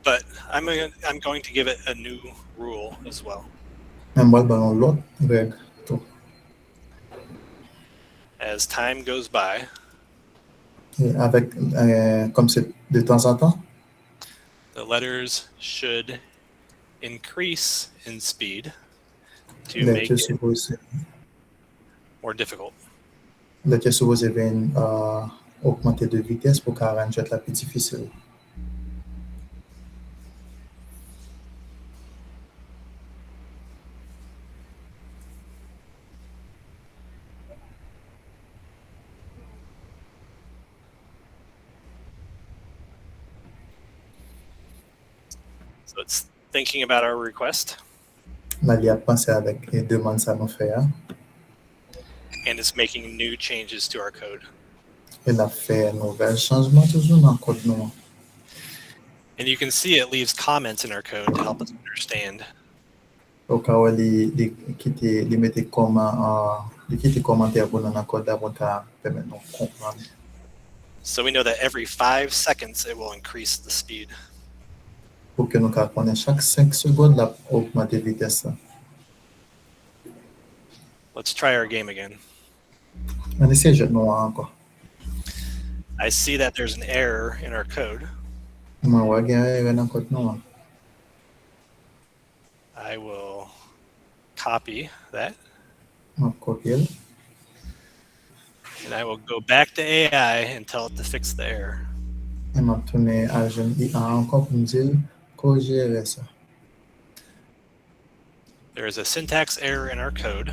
But I'm gonna, I'm going to give it a new rule as well. Men m pral ba l yon lòt règ tou. As time goes by, E avèk, eh, kòm se de tanzantan. The letters should increase in speed. to make it more difficult. Lè ke sipoze vin ogmante de vitès pou ka rann jwèt la pi difisil. So it's thinking about our request. La li ap panse avèk demann sa nou fè a. And it's making new changes to our code. E l ap fè nouvèl chanjman toujou nan kòd nou an. And you can see it leaves comments in our code to help us understand. Ou ka wè li li kite li mete kòman li kite kòmantè pou nou nan kòd la pou l ka pèmèt nou konprann. So we know that every five seconds it will increase the speed. Pou ke nou ka konnen chak senk segonn l ap ogmante vitès la. Let's try our game again. Ann eseye jwèt nou an ankò. I see that there's an error in our code. Mwen wè gen erè nan kòd nou an. I will copy that. M ap kopye l. And I will go back to A I and tell it to fix the error. E m ap tounen al jwenn I A ankò pou m di l korije erè sa. There is a syntax error in our code.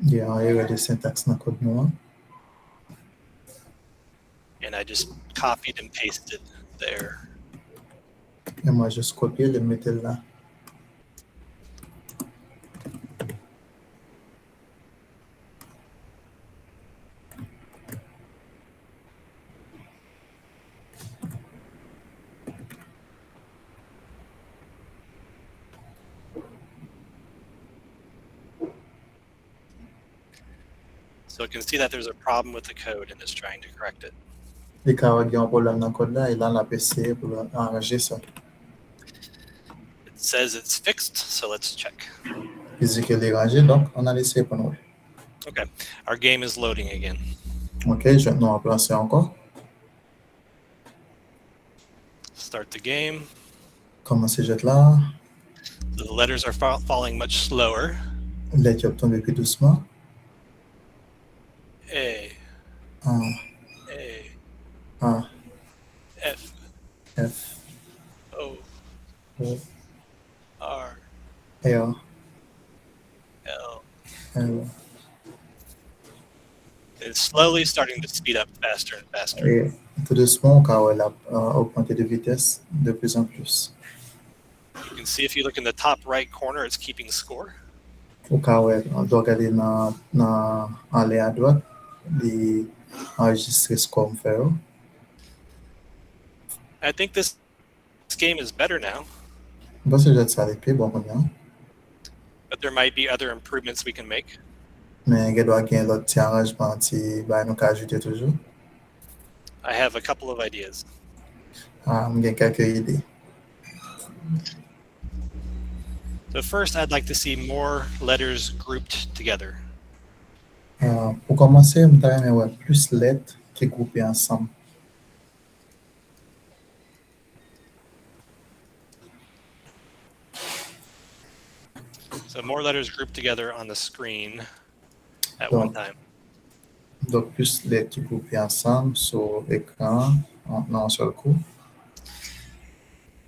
Gen yon erè de sentaks nan kòd nou an. And I just copied and pasted there. E mwen jis kopye l e mete l la. So it can see that there's a problem with the code and is trying to correct it. Li ka wè gen yon pwoblèm nan kòd la e la l ap eseye pou l aranje sa. It says it's fixed, so let's check. Li di ke li ranje, donk ann al eseye pou nou wè. Okay, our game is loading again. Ok, jwèt nou ap lanse ankò. Start the game. Kòmanse jwèt la. The letters are fa- falling much slower. Lèt yo ap tonbe pi dousman. A, A, A, A, F, F, O, O, R, R, L, L. It's slowly starting to speed up faster and faster. E tou dousman ou ka wè l ap ogmante de vitès de plus en plus. You can see if you look in the top right corner, it's keeping score. Ou ka wè lè w gade nan nan anlè a dwat li anrejistre score m fè yo. I think this game is better now. M panse jwèt sa li pi bon kounye a. But there might be other improvements we can make. Men gen dwa gen lòt ti aranjman, ti bagay nou ka ajoute toujou. I have a couple of ideas. Ah, m gen kèlke ide. So first, I'd like to see more letters grouped together. Ah, pou kòmanse, m ta renmen wè plis lèt ki gwoupe ansanm. So more letters grouped together on the screen at one time. Donk, plis lèt ki gwoupe ansanm sou ekran an nan yon sèl kou.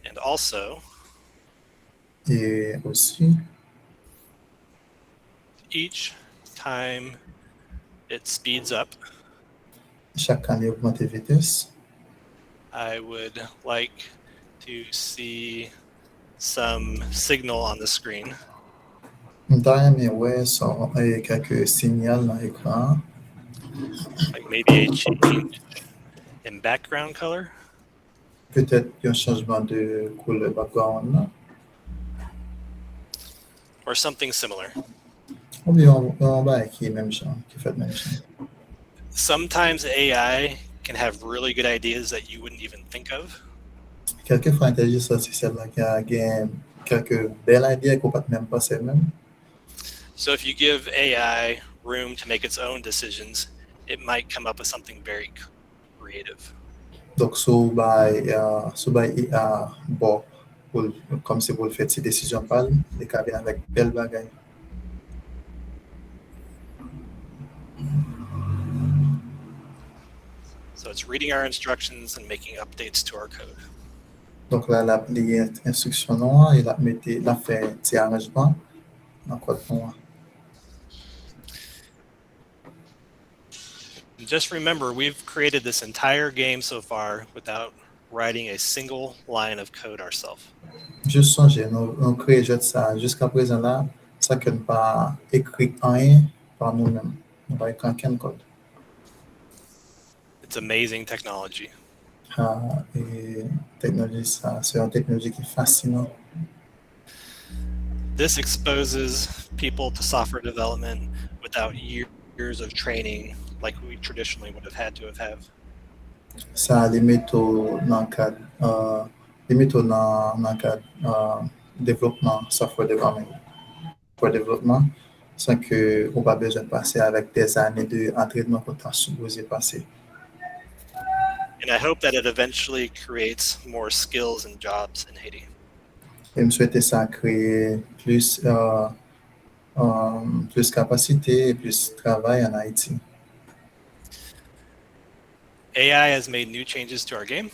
And also, e osi, each time it speeds up, chak kan li ogmante vitès, I would like to see some signal on the screen. M ta renmen wè son e kèk sinyal nan ekran an. Like maybe a change in background color. Petèt yon chanjman de koulè background nan. Or something similar. Oubyen yon yon bagay ki menm jan, ki fèt menm jan. Sometimes A I can have really good ideas that you wouldn't even think of. Kèlkefwa entèlijans atifisyèl la ka gen kèlke bèl ide ke w pa t menm panse menm. So if you give A I room to make its own decisions, it might come up with something very creative. Donk si w bay si w bay I A bò pou l kòmsi pou l fè ti desizyon pa l, li ka vin avèk bèl bagay. So it's reading our instructions and making updates to our code. Donk la, l ap li enstriksyon nou an e l ap mete, l ap fè ti aranjman nan kòd nou an. And just remember, we've created this entire game so far without writing a single line of code ourselves. Jis sonje, nou, nou kreye jwèt sa a. Jiska prezan la, san ke n pa ekri anyen pa nou menm. Nou pa ekri ankenn kòd. It's amazing technology. Ah, e teknoloji sa, se yon teknoloji ki fasinan. This exposes people to software development without years of training like we traditionally would have had to have. have. Sa li mete w nan kad, uh, li mete w nan, nan kad uh, devlopman software development, software development, san ke ou pa bezwen pase avèk dèzane de antrenman ke w ta sipoze pase. And I hope that it eventually creates more skills and jobs in Haiti. E m swete sa kreye plis, uh, um, plis kapasite e plis travay an Ayiti. A I has made new changes to our game.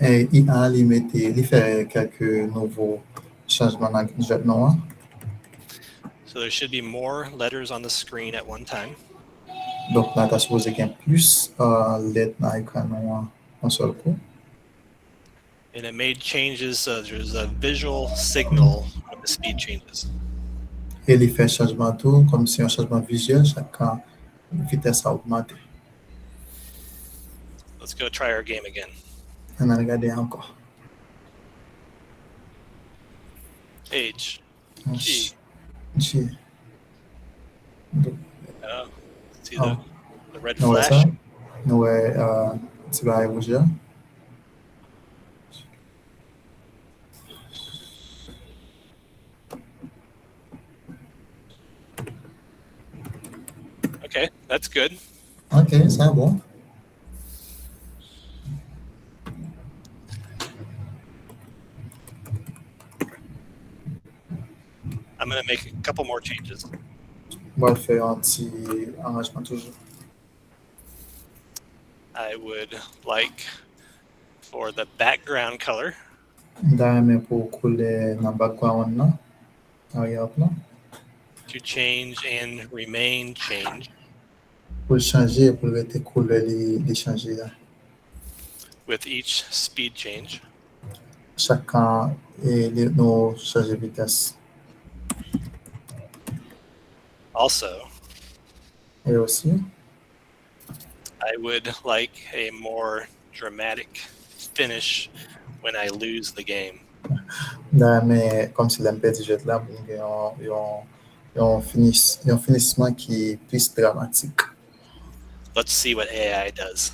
E I A li mete, li fè kèlke nouvo chanjman nan jwèt nou an. So there should be more letters on the screen at one time. Donk la ta sipoze gen plis uh, lèt nan ekran nou an yon sèl kou. And it made changes so there's a visual signal when the speed changes. E li fè chanjman tou, kòmsi yon chanjman vizyèl chak kan vitès la ogmante. Let's go try our game again. Ann al gade ankò. H. H. G. G. Uh, see Oh. the, the red Nou wè sa? flash? Nou wè uh, ti bagay wouj la? Okay, that's good. Ok, sa bon. I'm going to make a couple more changes. Mwen fè yon ti aranjman toujou. I would like for the background color M ta renmen pou koulè nan background nan, ariyè plan, to change and remain change pou l chanje, pou l rete koulè li, li chanje a. With each speed change. Chak kan e, li, nou chanje vitès. Also, E osi, I would like a more dramatic finish when I lose the game. M ta renmen kòmsi lè m pèdi jwèt la, pou m gen yon, yon, yon, finis, yon finisman ki plis dramatik. Let's see what A I does.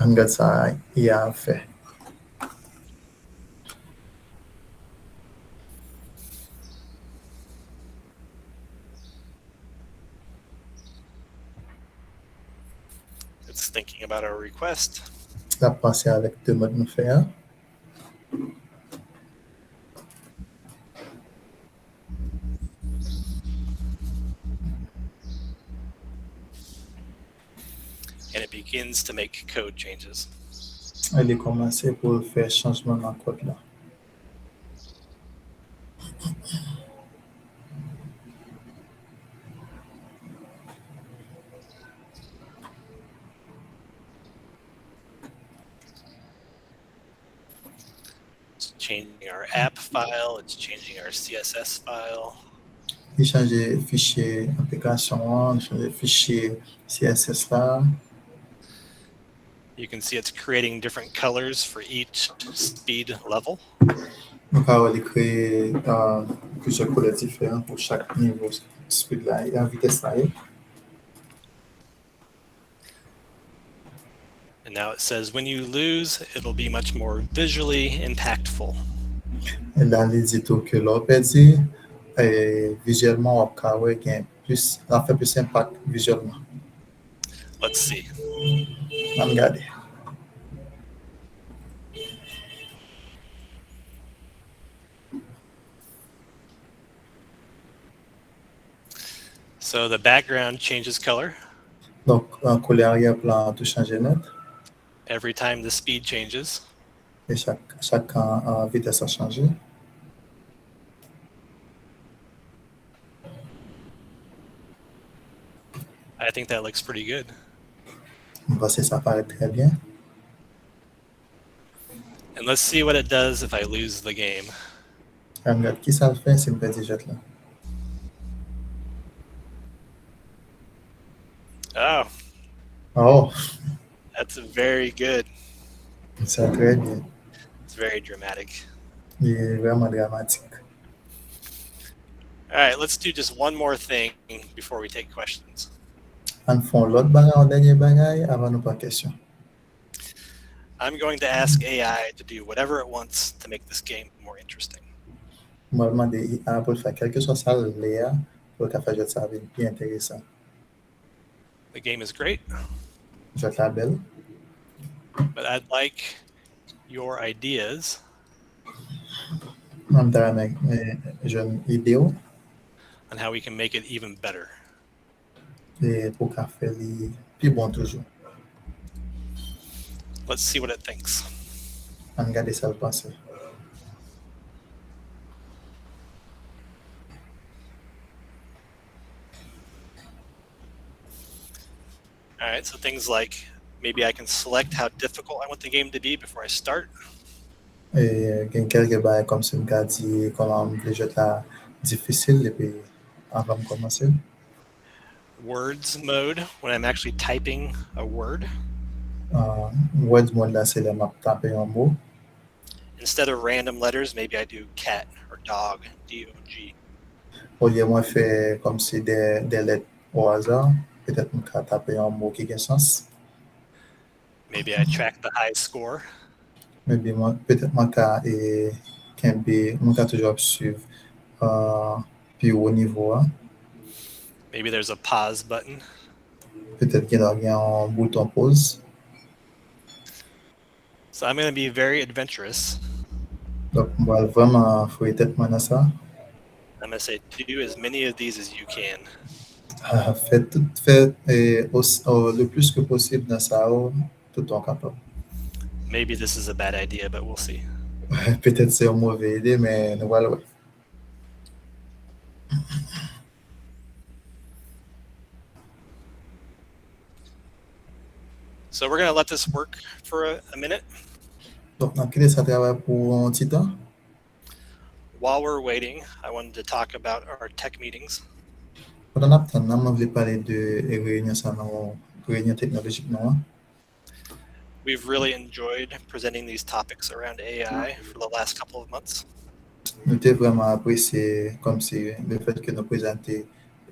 Ann gad sa I A ap fè. It's thinking about our request. L ap panse avèk demann nou fè a. And it begins to make code changes. E li kòmanse pou l fè chanjman nan kòd la. It's changing our app file, it's changing our C S S file. Li chanje fichye aplikasyon an, li chanje fichye C S S la. You can see it's creating different colors for each speed level. Nou ka wè li kreye uh, plizyè koulè diferan pou chak nivo speed la, e vitès la ye. And now it says when you lose, it'll be much more visually impactful. E la li di tou ke lè w pèdi, e, vizyèlman w ap ka wè gen plis, l ap fè plis enpak vizyèlman. Let's see. Ann gade. So the background changes color. Donk, koulè aryè plan an tou chanje nèt. Every time the speed changes. E chak, chak kan uh, vitès la chanje. I think that looks pretty good. Mwen panse sa parèt trè byen. And let's see what it does if I lose the game. Ann gad ki sa l fè si m pèdi jwèt la. Oh. Oh. That's very good. Sa trè byen. It's very dramatic. Li vrèman dramatik. All right, let's do just one more thing before we take questions. Ann fè yon lòt bagay, yon dènye bagay avan nou pran kesyon. I'm going to ask A I to do whatever it wants to make this game more interesting. Mwen mande I A pou l fè kèlkeswa sa l vle a pou l ka fè jwèt sa vin pi enteresan. The game is great. Jwèt la bèl. But I'd like your ideas. Mwen ta renmen jwenn ide w. On how we can make it even better. E pou ka fè li pi bon toujou. Let's see what it thinks. Ann gade sa l panse. All right, so things like maybe I can select how difficult I want the game to be before I start. E gen kèlke bagay kòmsi m ka di kòman m vle jwèt la difisil epi avan m kòmanse. Words mode when I'm actually typing a word. Uh, words mode la se lè m ap tape yon mo. Instead of random letters, maybe I do cat or dog, D O G. Olye mwen fè kòmsi de, de lèt o aza, petèt m ka tape yon mo ki gen sans. Maybe I track the high score. Maybe mwen, petèt mwen ka e, kenbe, mwen ka toujou ap swiv uh, pi wo nivo a. Maybe there's a pause button. Petèt gen gen yon bouton pause. So I'm going to be very adventurous. Donk mwen pral vrèman fouye tèt mwen nan sa. I'm going to say do as many of these as you can. Uh, fè tout, fè eh, os, oh, le plus que possible dans sa, oh, tout ton kapab. Maybe this is a bad idea, but we'll see. Petèt se yon move ide, men nou pral wè. So we're going to let this work for a, a minute. Donk n ap kite sa travay pou yon ti tan. While we're waiting, I wanted to talk about our tech meetings. Pandan n ap tann nan, mwen vle pale de reyinyon sa nou, reyinyon teknolojik nou an. We've really enjoyed presenting these topics around A I for the last couple of months. Nou te vrèman apresye kòmsi le fèt ke nou prezante,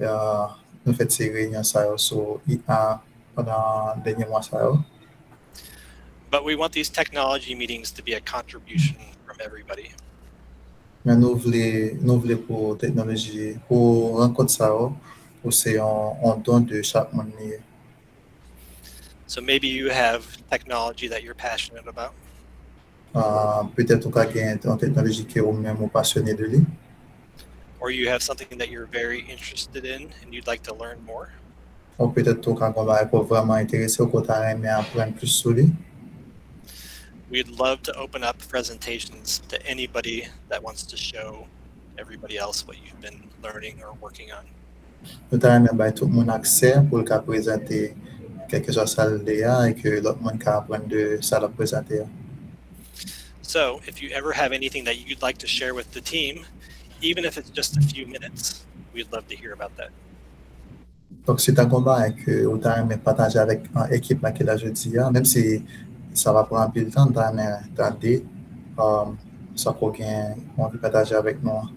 uh, nou fè ti reyinyon sa yo sou I A pandan dènye mwa sa yo. But we want these technology meetings to be a contribution from everybody. Men nou vle, nou vle pou teknoloji, pou rankont sa yo, pou se yon, yon don de chak moun li ye. So maybe you have technology that you're passionate about. Uh, petèt ou ka gen yon teknoloji ke ou menm ou pasyone de li. Or you have something that you're very interested in and you'd like to learn more. Ou petèt ou ka gen yon bagay ke ou vrèman enterese ou ke ou ta renmen aprann plis sou li. We'd love to open up presentations to anybody that wants to show everybody else what you've been learning or working on. Nou ta renmen bay tout moun aksè pou l ka prezante kèlkeswa sa l vle a e ke lòt moun ka aprann de sa l ap prezante a. So, if you ever have anything that you'd like to share with the team, even if it's just a few minutes, we'd love to hear about that. Donk, si ta gen yon bagay ke ou ta renmen pataje avèk uh, ekip la ki la jodi a, menm si sa va pran anpil tan, ta renmen tande um, sa ke w gen anvi pataje avèk nou an.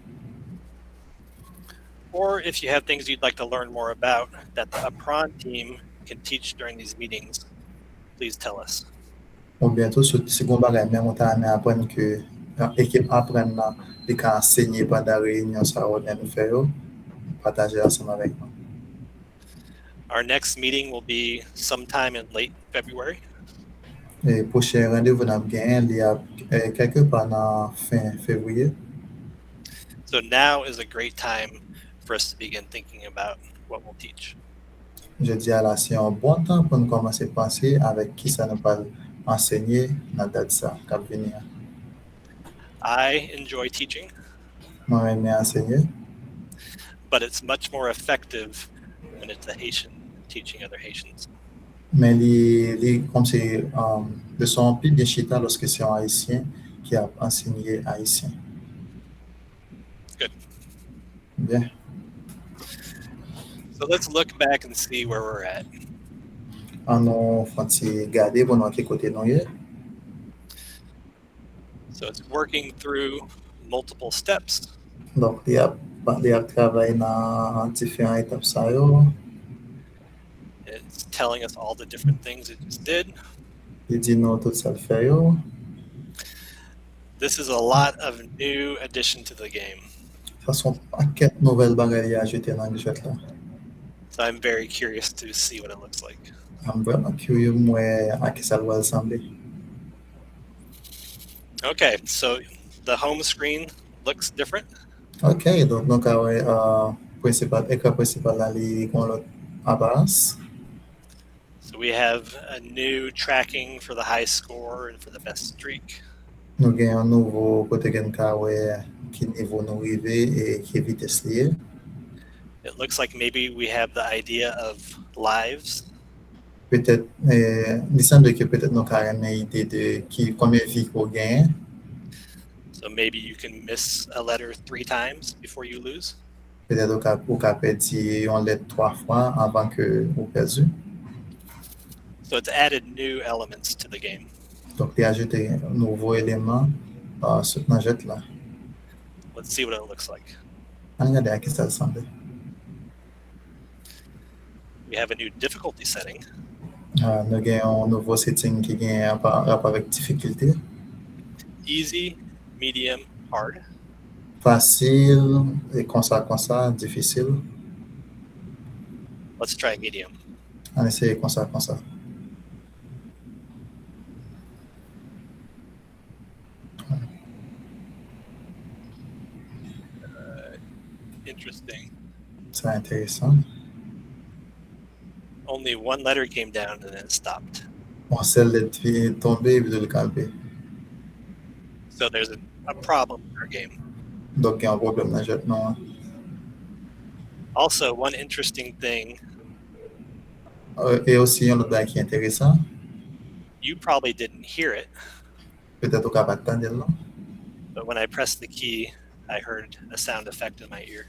Or if you have things you'd like to learn more about that the Apprend team can teach during these meetings, please tell us. Oubyen tou, si, si gen yon bagay menm ou ta renmen aprann ke ekip Apprend nan li ka ansenye pandan reyinyon sa yo lè nou fè yo, pataje ansanm avèk nou. Our next meeting will be sometime in late February. E pwochen randevou n ap genyen, li ap e, kèlke pa nan fen fevriye. So now is a great time for us to begin thinking about what we'll teach. Jodi a la, se yon bon tan pou nou kòmanse panse avèk kisa nou pral ansenye nan dat sa k ap vini an. I enjoy teaching, Mwen renmen ansenye, but it's much more effective when it's a Haitian teaching other Haitians. Men li, li kòmsi um, leson an pi byen chita lòske se yon Ayisyen ki ap ansenye Ayisyen. Good. Byen. So let's look back and see where we're at. An nou fè yon ti gade pou nou wè ki kote nou ye. So it's working through multiple steps. Donk, li ap, li ap travay nan diferan etap sa yo. It's telling us all the different things it just did. Li di nou tout sa l fè yo. This is a lot of new addition to the game. Sa se yon pakèt nouvèl bagay li ajoute nan jwèt la. So I'm very curious to see what it looks like. M vrèman kirye pou m wè a kisa l pral sanble. Okay, so the home screen looks different. Ok, donk nou ka wè uh, prensipal, ekran prensipal la li gen yon lòt aparans. So we have a new tracking for the high score and for the best streak. Nou gen yon nouvo kote ke n ka wè ki nivo nou rive e ki vites li ye. It looks like maybe we have the idea of lives. Petèt, eh, li sanble ke petèt nou ka renmen ide de ki konbyen vi ke w genyen. So maybe you can miss a letter three times before you lose. Petèt ou ka, ou ka pèdi yon lèt twa fwa anvan ke ou pèdi. So it's added new elements to the game. Donk, li ajoute nouvo eleman uh, nan jwèt la. Let's see what it looks like. Ann gade a kisa l sanble. We have a new difficulty setting. Uh, nou gen yon nouvo setting ki gen rapò avèk difikilte. Easy, medium, hard. Fasil, e konsa konsa, difisil. Let's try medium. Ann eseye konsa konsa. Interesting. Sa enteresan. Only one letter came down and then stopped. Yon sèl lèt ki tonbe epi li kanpe. So there's a, a problem in our game. Donk gen yon pwoblèm nan jwèt nou an. Also, one interesting thing. E osi yon lòt bagay ki enteresan. You probably didn't hear it. Petèt ou ka pa t tande l non. But when I pressed the key, I heard a sound effect in my ear.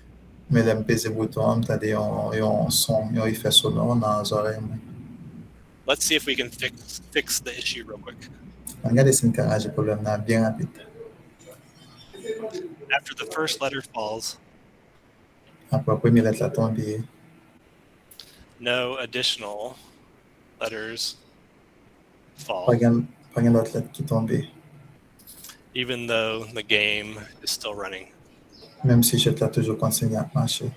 Men lè m peze bouton an, m tande yon, yon son, yon efè sonò nan zòrèy mwen. Let's see if we can fix fix the issue real quick. Ann gade si n ka ranje pwoblèm nan byen rapid. After the first letter falls, Apre premye lèt la tonbe, no additional letters fall, pa gen, pa gen lòt lèt ki tonbe. Even though the game is still running. Menm si jwèt la toujou kontinye ap mache.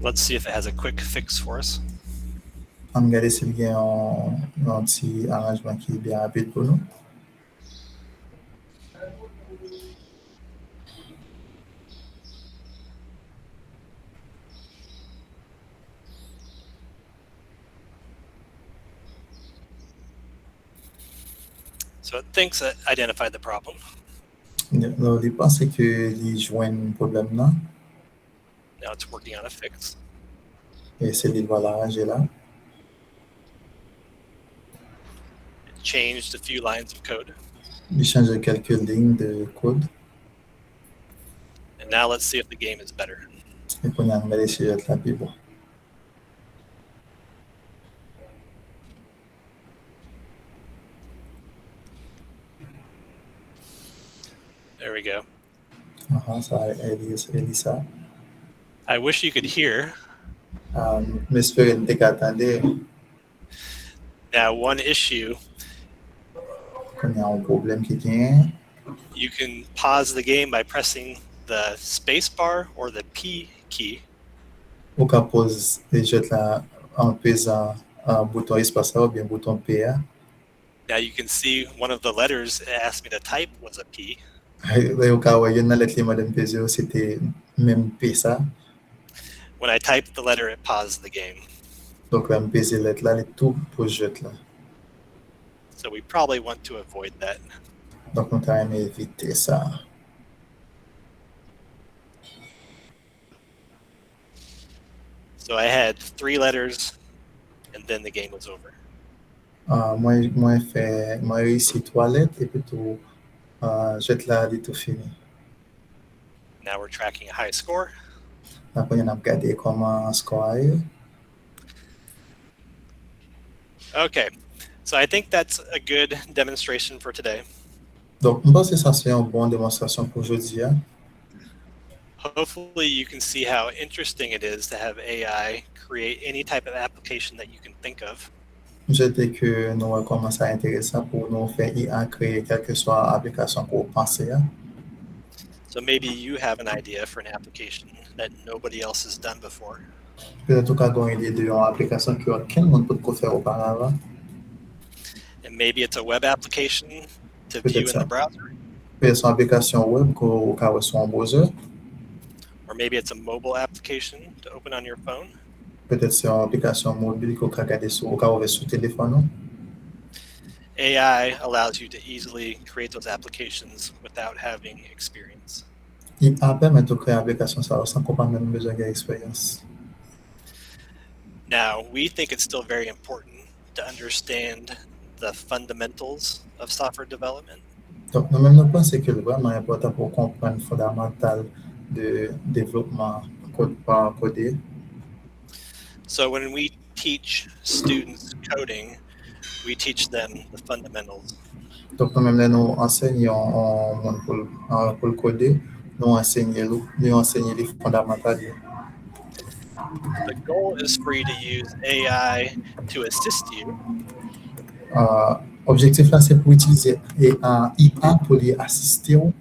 Let's see if it has a quick fix for us. Ann gade si l gen yon, yon ti aranjman ki byen rapid pou nou. So it thinks it identified the problem. Li panse ke li jwenn pwoblèm nan. Now it's working on a fix. E se li l pral aranje la. It changed a few lines of code. Li chanje kèlke liy de kòd. And now let's see if the game is better. E kounye a n gade si jwèt la pi bon. There we go. Aha, sa e li, e li sa. I wish you could hear. Um, m espere n te ka tande. Now, one issue. Kounye a yon pwoblèm ki genyen. You can pause the game by pressing the space bar or the P key. Ou ka poze jwèt la an pezan uh, bouton espas la oubyen bouton P a. Now you can see one of the letters it asked me to type was a P. Ou ka wè youn nan lèt li mande m peze yo se te menm P sa. When I type the letter, it paused the game. Donk, lè m peze lèt la, li tou poze jwèt la. So we probably want to avoid that. Donk, nou ta renmen evite sa. So I had three letters, and then the game was over. Uh, mwen, mwen fè, mwen reyisi twa lèt, epi tou uh, jwèt la li tou fini. Now we're tracking a high score. Apre, n ap gade kòman skò a ye. Okay, so I think that's a good demonstration for today. Donk, m panse sa se yon bon demonstrasyon pou jodi a. Hopefully, you can see how interesting it is to have A I create any type of application that you can think of. M swete ke nou wè kòman sa enteresan pou nou fè I A kreye kèlkeswa aplikasyon ke w panse a. So maybe you have an idea for an application that nobody else has done before. Petèt ou ka gen yon ide de yon aplikasyon ke okenn moun potko fè oparavan. And maybe it's a web application to view in the browser. Petèt se yon aplikasyon web ke ou ka wè sou yon browser. Or maybe it's a mobile application to open on your phone. Petèt se yon aplikasyon mobil ke ou ka gade sou, ou ka ouvè sou telefòn ou. A I allows you to easily create those applications without having experience. I A pèmèt ou kreye aplikasyon sa yo san ke w pa menm bezwen gen eksperyans. Now, we think it's still very important to understand the fundamentals of software development. Donk, nou menm nou panse ke li vrèman enpòtan pou w konprann fondamantal de devlopman kode pa kode. So when we teach students coding, we teach them the fundamentals. Donk, nou menm lè nou ansenye yon, yon moun pou l, uh, pou l kode, nou ansenye li, nou ansenye li fondamantal yo. The goal is for you to use A I to assist you. Uh, objektif la se pou itilize I A pou li asiste w.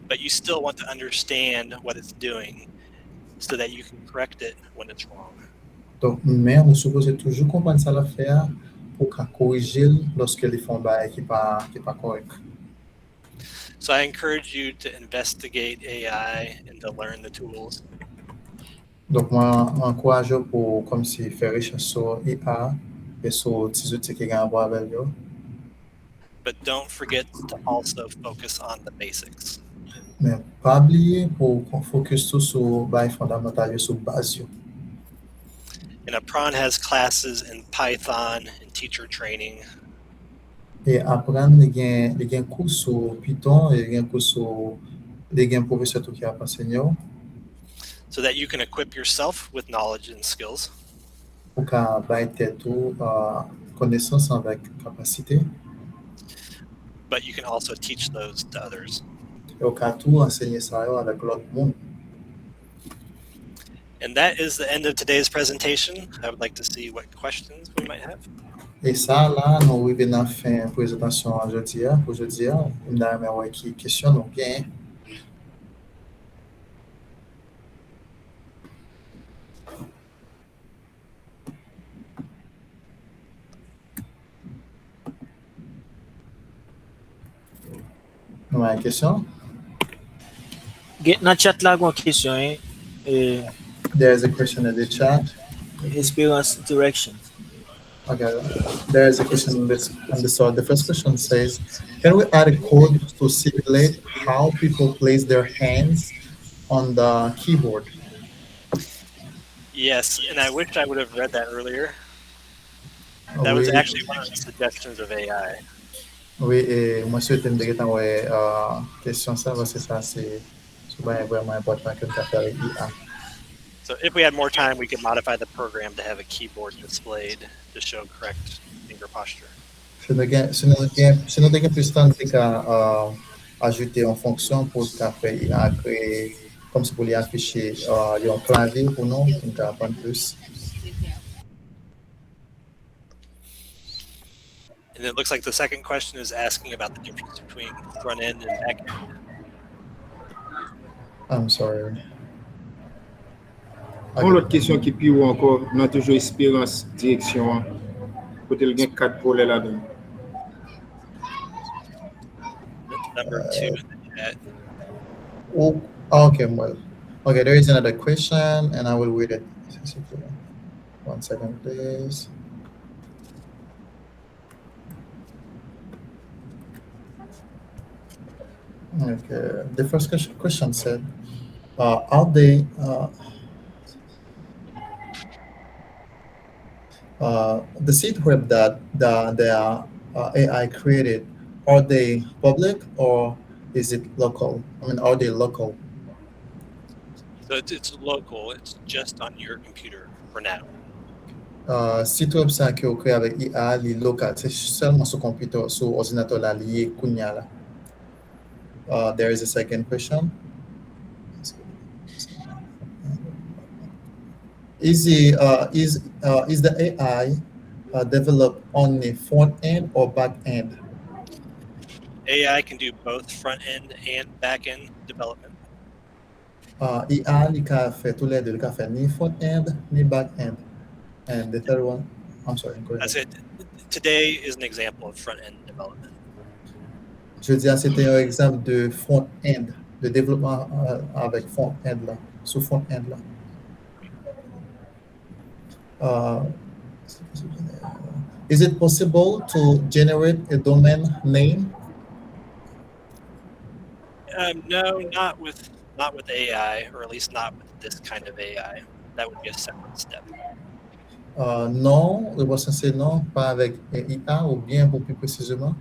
But you still want to understand what it's doing so that you can correct it when it's wrong. Donk, men ou sipoze toujou konprann sa l ap fè a pou w ka korije l lòske li fè yon bagay ki pa, ki pa kòrèk. So I encourage you to investigate A I and to learn the tools. Donk, mwen ankouraje w pou kòmsi fè rechèch sou I A e sou ti zouti ki gen rapò avè l yo. But don't forget to also focus on the basics. Men pa bliye pou w fokis tou sou bagay fondamantal yo, sou baz yo. And Apran has classes in Python and teacher training. E Apran li gen, li gen kou sou Python, li gen kou sou, li gen pwofesè tou ki ap ansenye w. So that you can equip yourself with knowledge and skills. Ou ka bay tèt ou uh, konesans avèk kapasite. But you can also teach those to others. E ou ka tou ansenye sa yo avèk lòt moun. And that is the end of today's presentation. I would like to see what questions we might have. E sa la, nou rive nan fen prezantasyon an jodi a, pou jodi a. M ta renmen wè ki kesyon nou gen. Nou gen kesyon? Gen, nan chat la, gen kesyon, hein? Eh, There is a question in the chat. Espérance Direction. Okay, there is a question in this, in this. So the first question says, can we add a code to simulate how people place their hands on the keyboard? Yes, and I wish I would have read that earlier. That was Oui. Actually one of the suggestions of A I. Wi, e mwen swete m te gentan wè uh, kesyon sa, paske sa se se yon bagay vrèman enpòtan ke n ka fè avèk I A. So if we had more time, we could modify the program to have a keyboard displayed to show correct finger posture. Si nou gen, si nou gen, si nou te gen plis tan, nou te ka uh, ajoute yon fonksyon pou ta fè I A kreye, kòmsi pou li afiche uh, yon klavye pou nou, pou nou ka aprann plis. And it looks like the second question is asking about the difference between front end and back end. I'm sorry. Yon lòt kesyon ki pi wo ankò, nan toujou esperans direksyon an, kote l gen kat volè ladan l. Number two in the chat. Ou, ah, ok, m wè l. Okay, there is another question, and I will read it. One second, please. Okay, the first question, question said, uh, are they, uh, uh, the site web that the, the uh, A I created, are they public or is it local? I mean, are they local? So it's, it's local, it's just on your computer for now. Uh, sit web sa ke w kreye avèk I A, li lokal, se sèlman sou konpitè, sou òdinatè la li ye kounya la. Uh, there is a second question. Is the uh, is uh, is the A I uh, developed only front end or back end? A I can do both front end and back end development. Uh, I A li ka fè tou lè de, li ka fè ni front end ni back end. And the third one, I'm sorry, go ahead. That's it. Today is an example of front end development. Jodi a se te yon egzanp de front end, de devlopman uh, avèk front end la, sou front end la. Uh, is it possible to generate a domain name? Um, no, not with not with A I, or at least not with this kind of A I. That would be a separate step. Uh, non, repons lan se non, pa avèk I A, oubyen pou pi presizeman,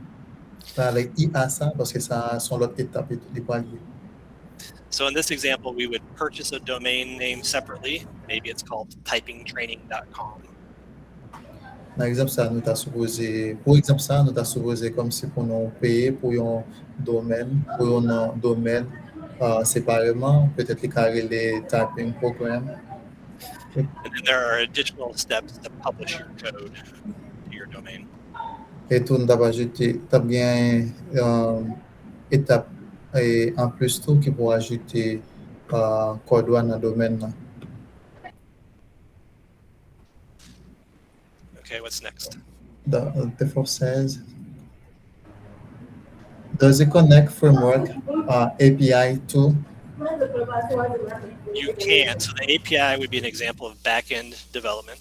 pa avèk I A sa, paske sa se yon lòt etap li pral ye. So in this example, we would purchase a domain name separately. Maybe it's called typingtraining.com. Nan egzanp sa, nou ta sipoze, pou egzanp sa, nou ta sipoze kòmsi pou nou peye pou yon domèn, pou yon non domèn uh, separeman, petèt li ka rele typing program. And then there are additional steps to publish your code to your domain. E tou, nou t ap ajoute, t ap gen um, etap e, anplis tou ki pou ajoute uh, kòd ou a nan domèn nan. Okay, what's next? The, the fourth says, does the Connect framework uh, A P I too? You can't. So the A P I would be an example of back-end development.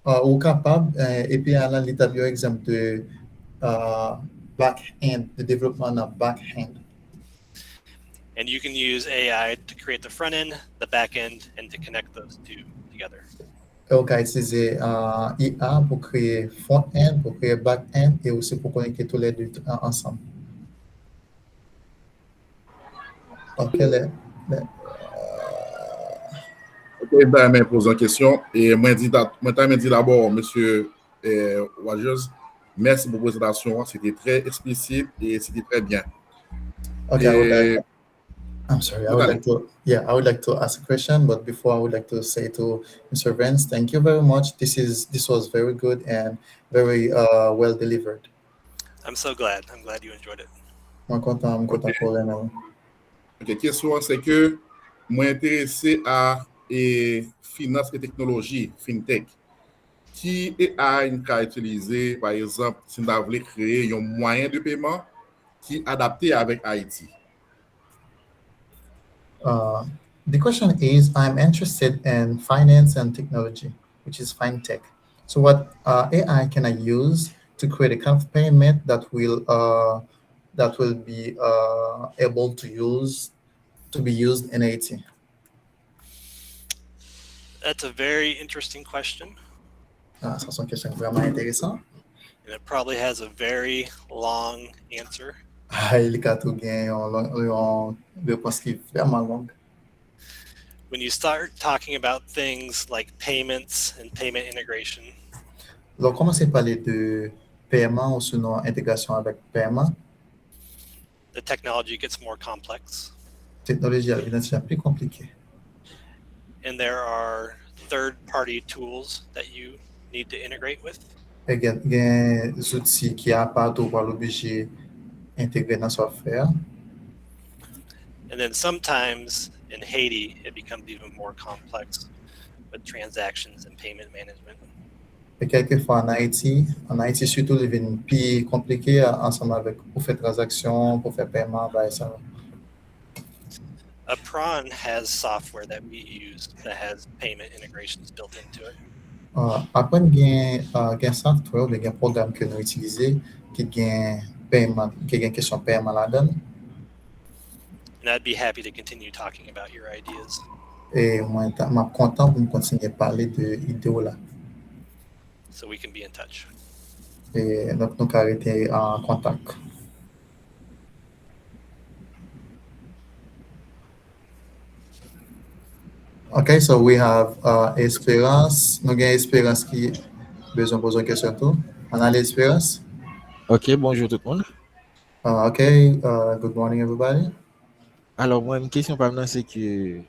Uh, ou kapab, uh, A P I la, li t ap yon egzanp de uh, back-end, de devlopman nan back-end. And you can use A I to create the front end, the back end, and to connect those two together. E ou ka itilize uh, I A pou kreye front-end, pou kreye back-end, e osi pou konekte tou lè de uh, ansanm. Ok, lè, lè, Ok, m ta renmen poze yon kesyon. E mwen di, mwen ta renmen di dabò, mesye eh, Rogers, mèsi pou prezantasyon an. Se te trè eksplisit e se te trè byen. Okay, I would like, I'm sorry, I would like to, yeah, I would like to ask a question, but before I would like to say to Mister Vance, thank you very much. This is this was very good and very uh, well delivered. I'm so glad. I'm glad you enjoyed it. Mwen kontan, mwen kontan pou renmen. Ok, kesyon an se ke mwen enterese a e, finans e teknoloji, fintech. Ki A I n ka itilize, pa egzanp, si n ta vle kreye yon mwayen de peman ki adapte avèk Ayiti? Uh, the question is, I'm interested in finance and technology, which is fintech. So what uh, A I can I use to create a kind of payment that will uh, that will be uh, able to use to be used in Haiti? That's a very interesting question. Ah, sa se yon kesyon ki vrèman enteresan. And it probably has a very long answer. Ah, li ka tou gen yon, yon repons ki vrèman long. When you start talking about things like payments and payment integration, Lè w kòmanse pale de pèman ou sinon entegrasyon avèk pèman, the technology gets more complex. Teknoloji a vin yon ti jan pi konplike. And there are third party tools that you need to integrate with. E gen, gen zouti ki apa tou w pral oblije entegre nan sa w ap fè a. And then sometimes in Haiti, it becomes even more complex with transactions and payment management. E kèlkefwa an Ayiti, an Ayiti sitou, li vin pi konplike ansanm avèk pou fè tranzaksyon, pou fè pèman, bagay sa yo. Apprend has software that we use that has payment integrations built into it. Uh, Apprend gen, uh, gen software oubyen gen pwogram ke nou itilize ki gen pèman, ki gen kesyon pèman ladan l. And I'd be happy to continue talking about your ideas. E mwen ta- m ap kontan pou m kontinye pale de ide w la. So we can be in touch. E donk nou ka rete an kontak. Ok, so we have uh, Esperance. Nou gen Esperance ki bezwen poze yon kesyon tou. Ann ale Esperance. Ok, bonjou tout moun. Uh, ok, uh, good morning everybody. Alò, mwen, kesyon pa m nan se ke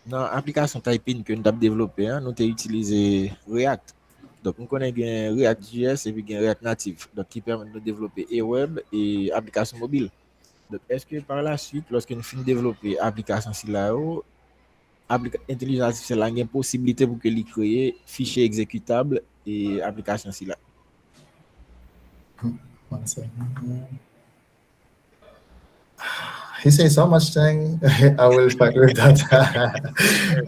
nan aplikasyon Taipin ke nou t ap devlope an, nou te itilize React. Donk, nou konnen gen React J S epi gen React Native. Donk, ki pèmèt nou devlope e web e aplikasyon mobil. Donk, èske pa la swit, lòske nou fin devlope aplikasyon sila yo, aplika- entèlijans atifisyèl la gen posiblite pou ke li kreye fichye egzekitab e aplikasyon sila? One second. He said so much thing. I will fight with that.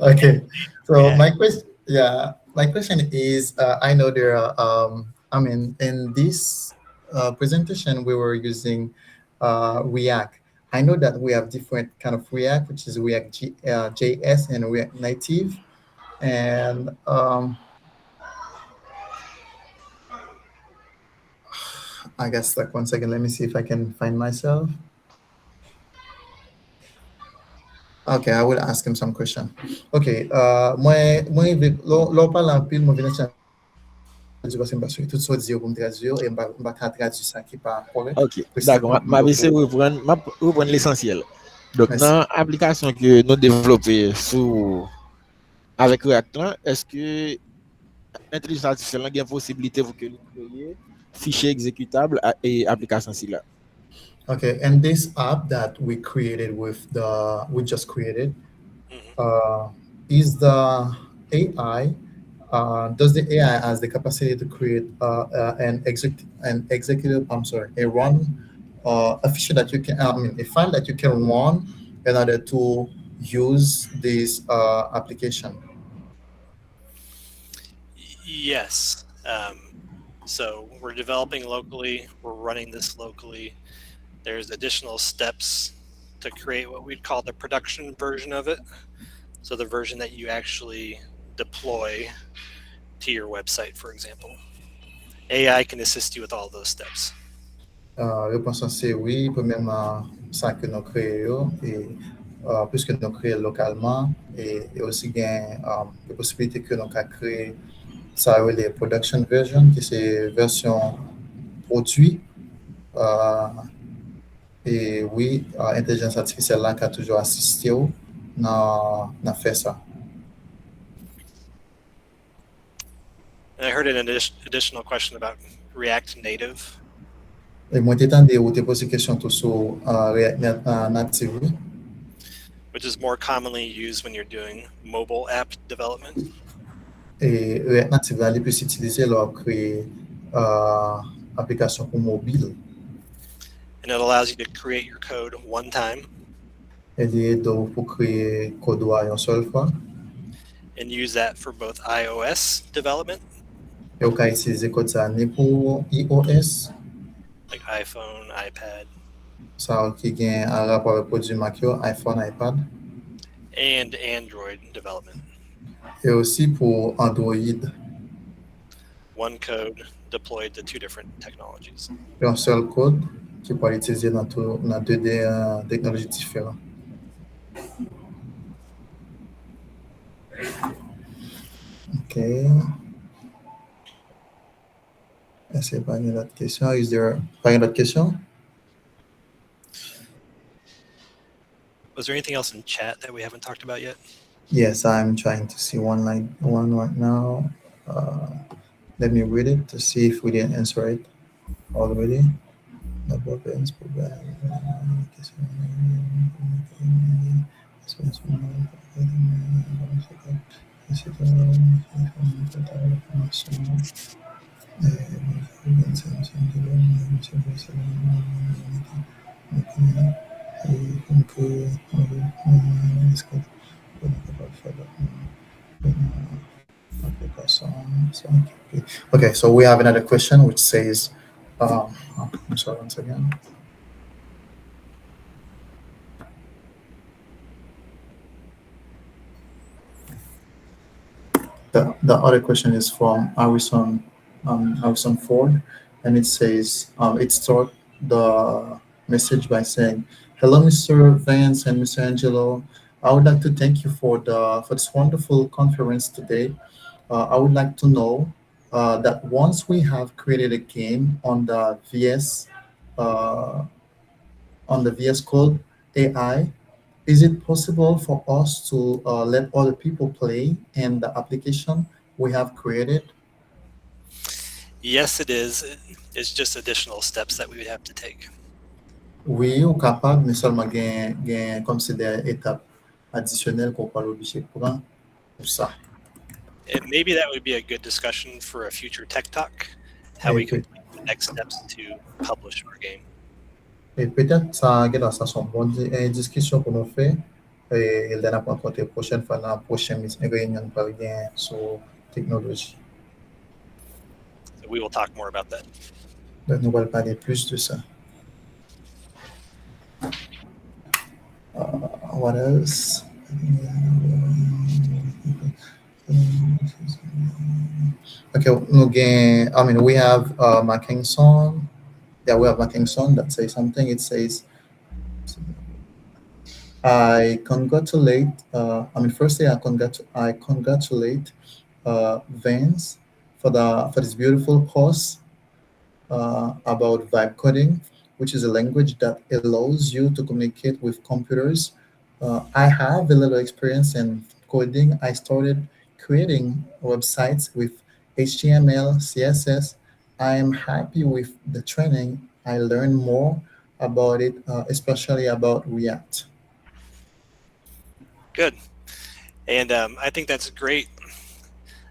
Okay. So Yeah. my question, yeah, my question is, uh, I know there are, um, I mean, in this uh, presentation we were using uh, React. I know that we have different kind of React, which is React G, uh, J S and React Native, and um, I guess, like, one second, let me see if I can find myself. Okay, I will ask him some question. Okay, uh, mwen mwen rive lè lè w pale anpil, mwen vin tradui paske m pa sou tout sa w di yo pou m tradui yo e m pa m pa ka tradui sa ki pa kòrèk. Ok, dakò, m ap eseye reprann, m ap reprann lesansyèl. Donk, nan aplikasyon ke nou devlope sou avèk React lan, èske entèlijans atifisyèl lan gen posiblite pou ke li kreye fichye egzekitab e aplikasyon sila? Okay, and this app that we created with the we just created, uh, is the A I. Uh, does the A I has the capacity to create uh, uh, an exec an executive? I'm sorry, a run uh, a feature that you can, I mean, a file that you can run in order to use this uh, application. Yes. Um, so we're developing locally. We're running this locally. There's additional steps to create what we'd call the production version of it. So the version that you actually deploy to your website, for example. A I can assist you with all those steps. Uh, repons lan se wi. Premyèman, sa ke nou kreye yo, e uh, puiske nou kreye lokalman, e, e osi gen um, de posibilite ke nou ka kreye sa yo rele production version, ki se vèsyon pwodui. Uh, e wi, uh, entèlijans atifisyèl la ka toujou asiste w nan, nan fè sa. And I heard an addition, additional question about React Native. E mwen te tande ou te poze kesyon tou sou uh, React Nat- uh, Native, wi. Which is more commonly used when you're doing mobile app development. E React Native la, li plis itilize lè w ap kreye uh, aplikasyon pou mobil. And it allows you to create your code one time. E li ede w pou kreye kòd ou a yon sèl fwa. And use that for both iOS development. E ou ka itilize kòd sa ni pou iOS. Like iPhone, iPad. Sa ki gen an rapò avèk pwodui Mac yo, iPhone, iPad. And Android development. E osi pou Android. One code deployed to two different technologies. Yon sèl kòd ki pral itilize nan tou nan de, de uh, teknoloji diferan. Ok. Èske pa gen lòt kesyon? Is there pa gen lòt kesyon? Was there anything else in chat that we haven't talked about yet? Yes, I'm trying to see one like one right now. Uh, let me read it to see if we didn't answer it already. Pou nou kreye, pou nou kapab fè lòt moun. Aplikasyon, sa, ok. Okay, so we have another question which says, um, I'm sorry, once again. The, the other question is from Harrison, um, Harrison Ford, and it says, um, it start the message by saying, "Hello, Mister Vance and Mister Angelo. I would like to thank you for the, for this wonderful conference today. Uh, I would like to know, uh, that once we have created a game on the V S, uh, on the V S Code A I, is it possible for us to, uh, let other people play in the application we have created?" Yes, it is. It's just additional steps that we would have to take. Wi, ou kapab, men sèlman gen, gen kòmsi de etap adisyonèl ke w pral oblije pran pou sa. And maybe that would be a good discussion for a future tech talk, how we can take the next steps to publish our game. E petèt sa gentan sa se yon bon di- eh, diskisyon pou nou fè. E lè n ap rankontre pwochèn fwa nan pwochen reyinyon n pral gen sou teknoloji. So we will talk more about that. Donk nou pral pale plis de sa. Uh, what else? Ok, nou gen, I mean, we have, uh, Mackenson. Yeah, we have Mackenson that says something. It says, I congratulate, uh, I mean, firstly, I, congrat- I congratulate, uh, Vance for the, for this beautiful course, uh, about vibe coding, which is a language that allows you to communicate with computers. Uh, I have a little experience in coding. I started creating websites with H T M L, C S S. I am happy with the training. I learned more about it, uh, especially about React. Good. And, um, I think that's great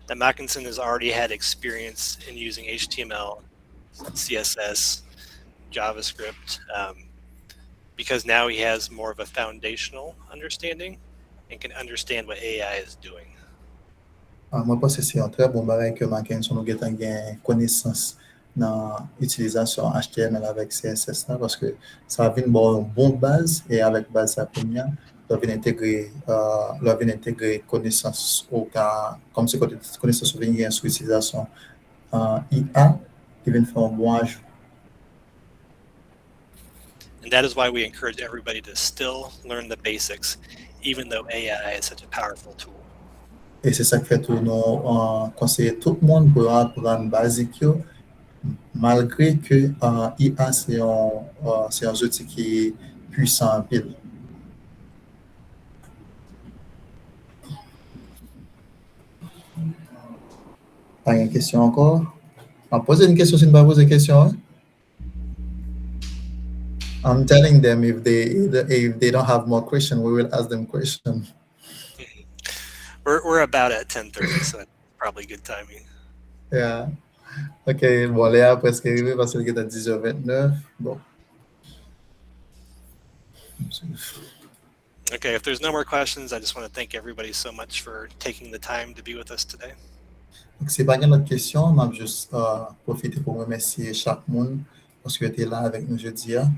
that Mackenson has already had experience in using H T M L, C S S, JavaScript, um, because now he has more of a foundational understanding and can understand what A I is doing. Ah, mwen panse se yon trè bon bagay ke Mackenson ou gentan gen konesans nan itilizasyon H T M L avèk C S S la, paske sa vin ba w yon bon baz, e avèk baz sa kounye a, lè w vin entegre, euh, lè w vin entegre konesans ou ka, kòmsi kote konesans ou vin gen sou itilizasyon, euh, I A, li vin fè yon bon ajou. And that is why we encourage everybody to still learn the basics, even though A I is such a powerful tool. E se sa k fè tou nou, euh, konseye tout moun pou yo aprann bazik yo, malgre ke, euh, I A se yon, euh, se yon zouti ki pwisan anpil. Pa gen kesyon ankò? An poze yon kesyon si n pa poze kesyon an. I'm telling them if they, if they don't have more question, we will ask them question. We're, we're about at ten thirty, so it's probably good timing. Yeah. Ok, bon, lè a prèske rive paske li gentan dix heures vingt-neuf. Bon. Okay, if there's no more questions, I just want to thank everybody so much for taking the time to be with us today. Donk, si pa gen lòt kesyon, m ap jis, euh, pwofite pou m remèsye chak moun paske yo te la avèk nou jodi a.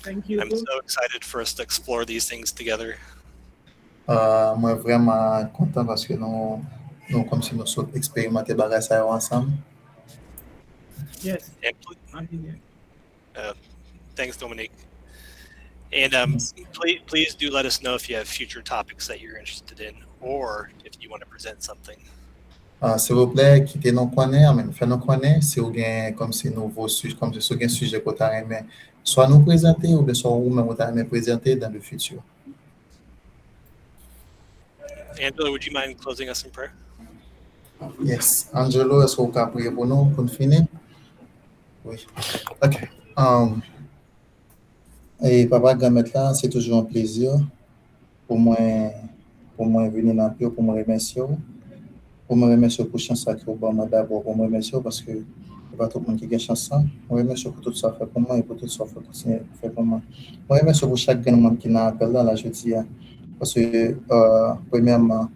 Thank you. I'm so excited for us to explore these things together. Euh, mwen vrèman kontan paske nou, nou kòmsi nou sot eksperimante bagay sa yo ansanm. Yes. And pl- I'm here. Uh, thanks, Dominique. And, um, please, please do let us know if you have future topics that you're interested in, or if you want to present something. Ah, silvouplè, kite nou konnen, I mean, fè nou konnen si w gen kòmsi nouvo sijè, kòmsi si w gen sijè ke w ta renmen swa nou prezante oubyen swa ou menm ou ta renmen prezante dans le futur. Angelo, would you mind closing us in prayer? Yes. Angelo, èske w ka priye pou nou, pou n fini? Wi. Ok. Um, e Papa Granmèt la, se toujou yon plezi pou mwen, pou mwen vini nan pye w, pou mwen remèsye w. Pou mwen remèsye w pou chans sa ke w ban mwen dabò, pou mwen remèsye w paske se pa tout moun ki gen chans sa. Mwen remèsye w pou tout sa w fè pou mwen e pou tout sa w fè kontinye fè pou mwen. Mwen remèsye w pou chak grenn moun ki nan apèl la, la jodi a. Paske, euh, premyèman,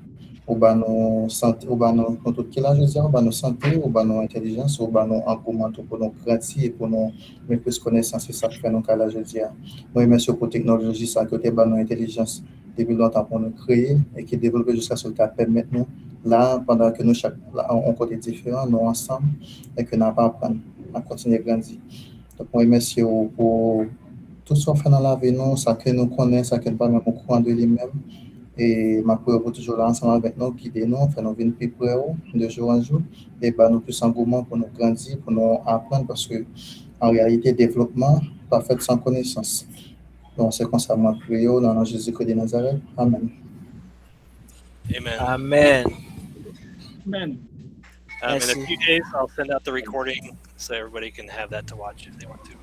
ou ba nou sante, ou ba nou, nou tout ki la jodi a, ou ba nou sante, ou ba nou entèlijans, ou ba nou angouman tou pou nou grandi e pou nou gen plis konesans, se sa k fè nou ka la jodi a. Mwen remèsye w pou teknoloji sa ke w te ba nou entèlijans depi lontan pou nou kreye e ki devlope jiskaske l ka pèmèt nou la, pandan ke nou chak la yon kote diferan, nou ansanm e ke n ap aprann, n ap kontinye grandi. Donk, mwen remèsye w pou tout sa w fè nan lavi nou, sa ke nou konnen, sa ke nou pa menm okouran de li menm. E m ap priye w pou toujou la ansanm avèk nou, gide nou, fè nou vin pi pre w de jou an jou, e ba nou plis angouman pou nou grandi, pou nou aprann, paske an reyalite, devlopman pa fèt san konesans. Donk, se konsa mwen priye w, nan non Jezikri de Nazarèt. Amèn. Amen. Amen. Amen. Um, in a Merci. few days, I'll send out the recording so everybody can have that to watch if they want to.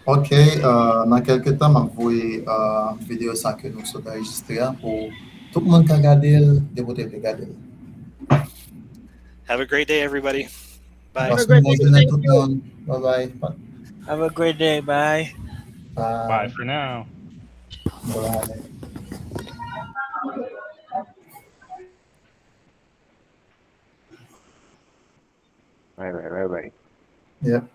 Ok, euh, nan kèlke tan, m ap voye euh, videyo sa ke nou sot anrejistre a pou tout moun ka gade l, depi w te vle gade l. Have a great day, everybody. Bye. Have a Pase great yon bon day. jounen Thank tout you. Moun. Bye bye. Have a great day. Bye. Bye. Bye for now. Bye. Right, right, right, right. Yep.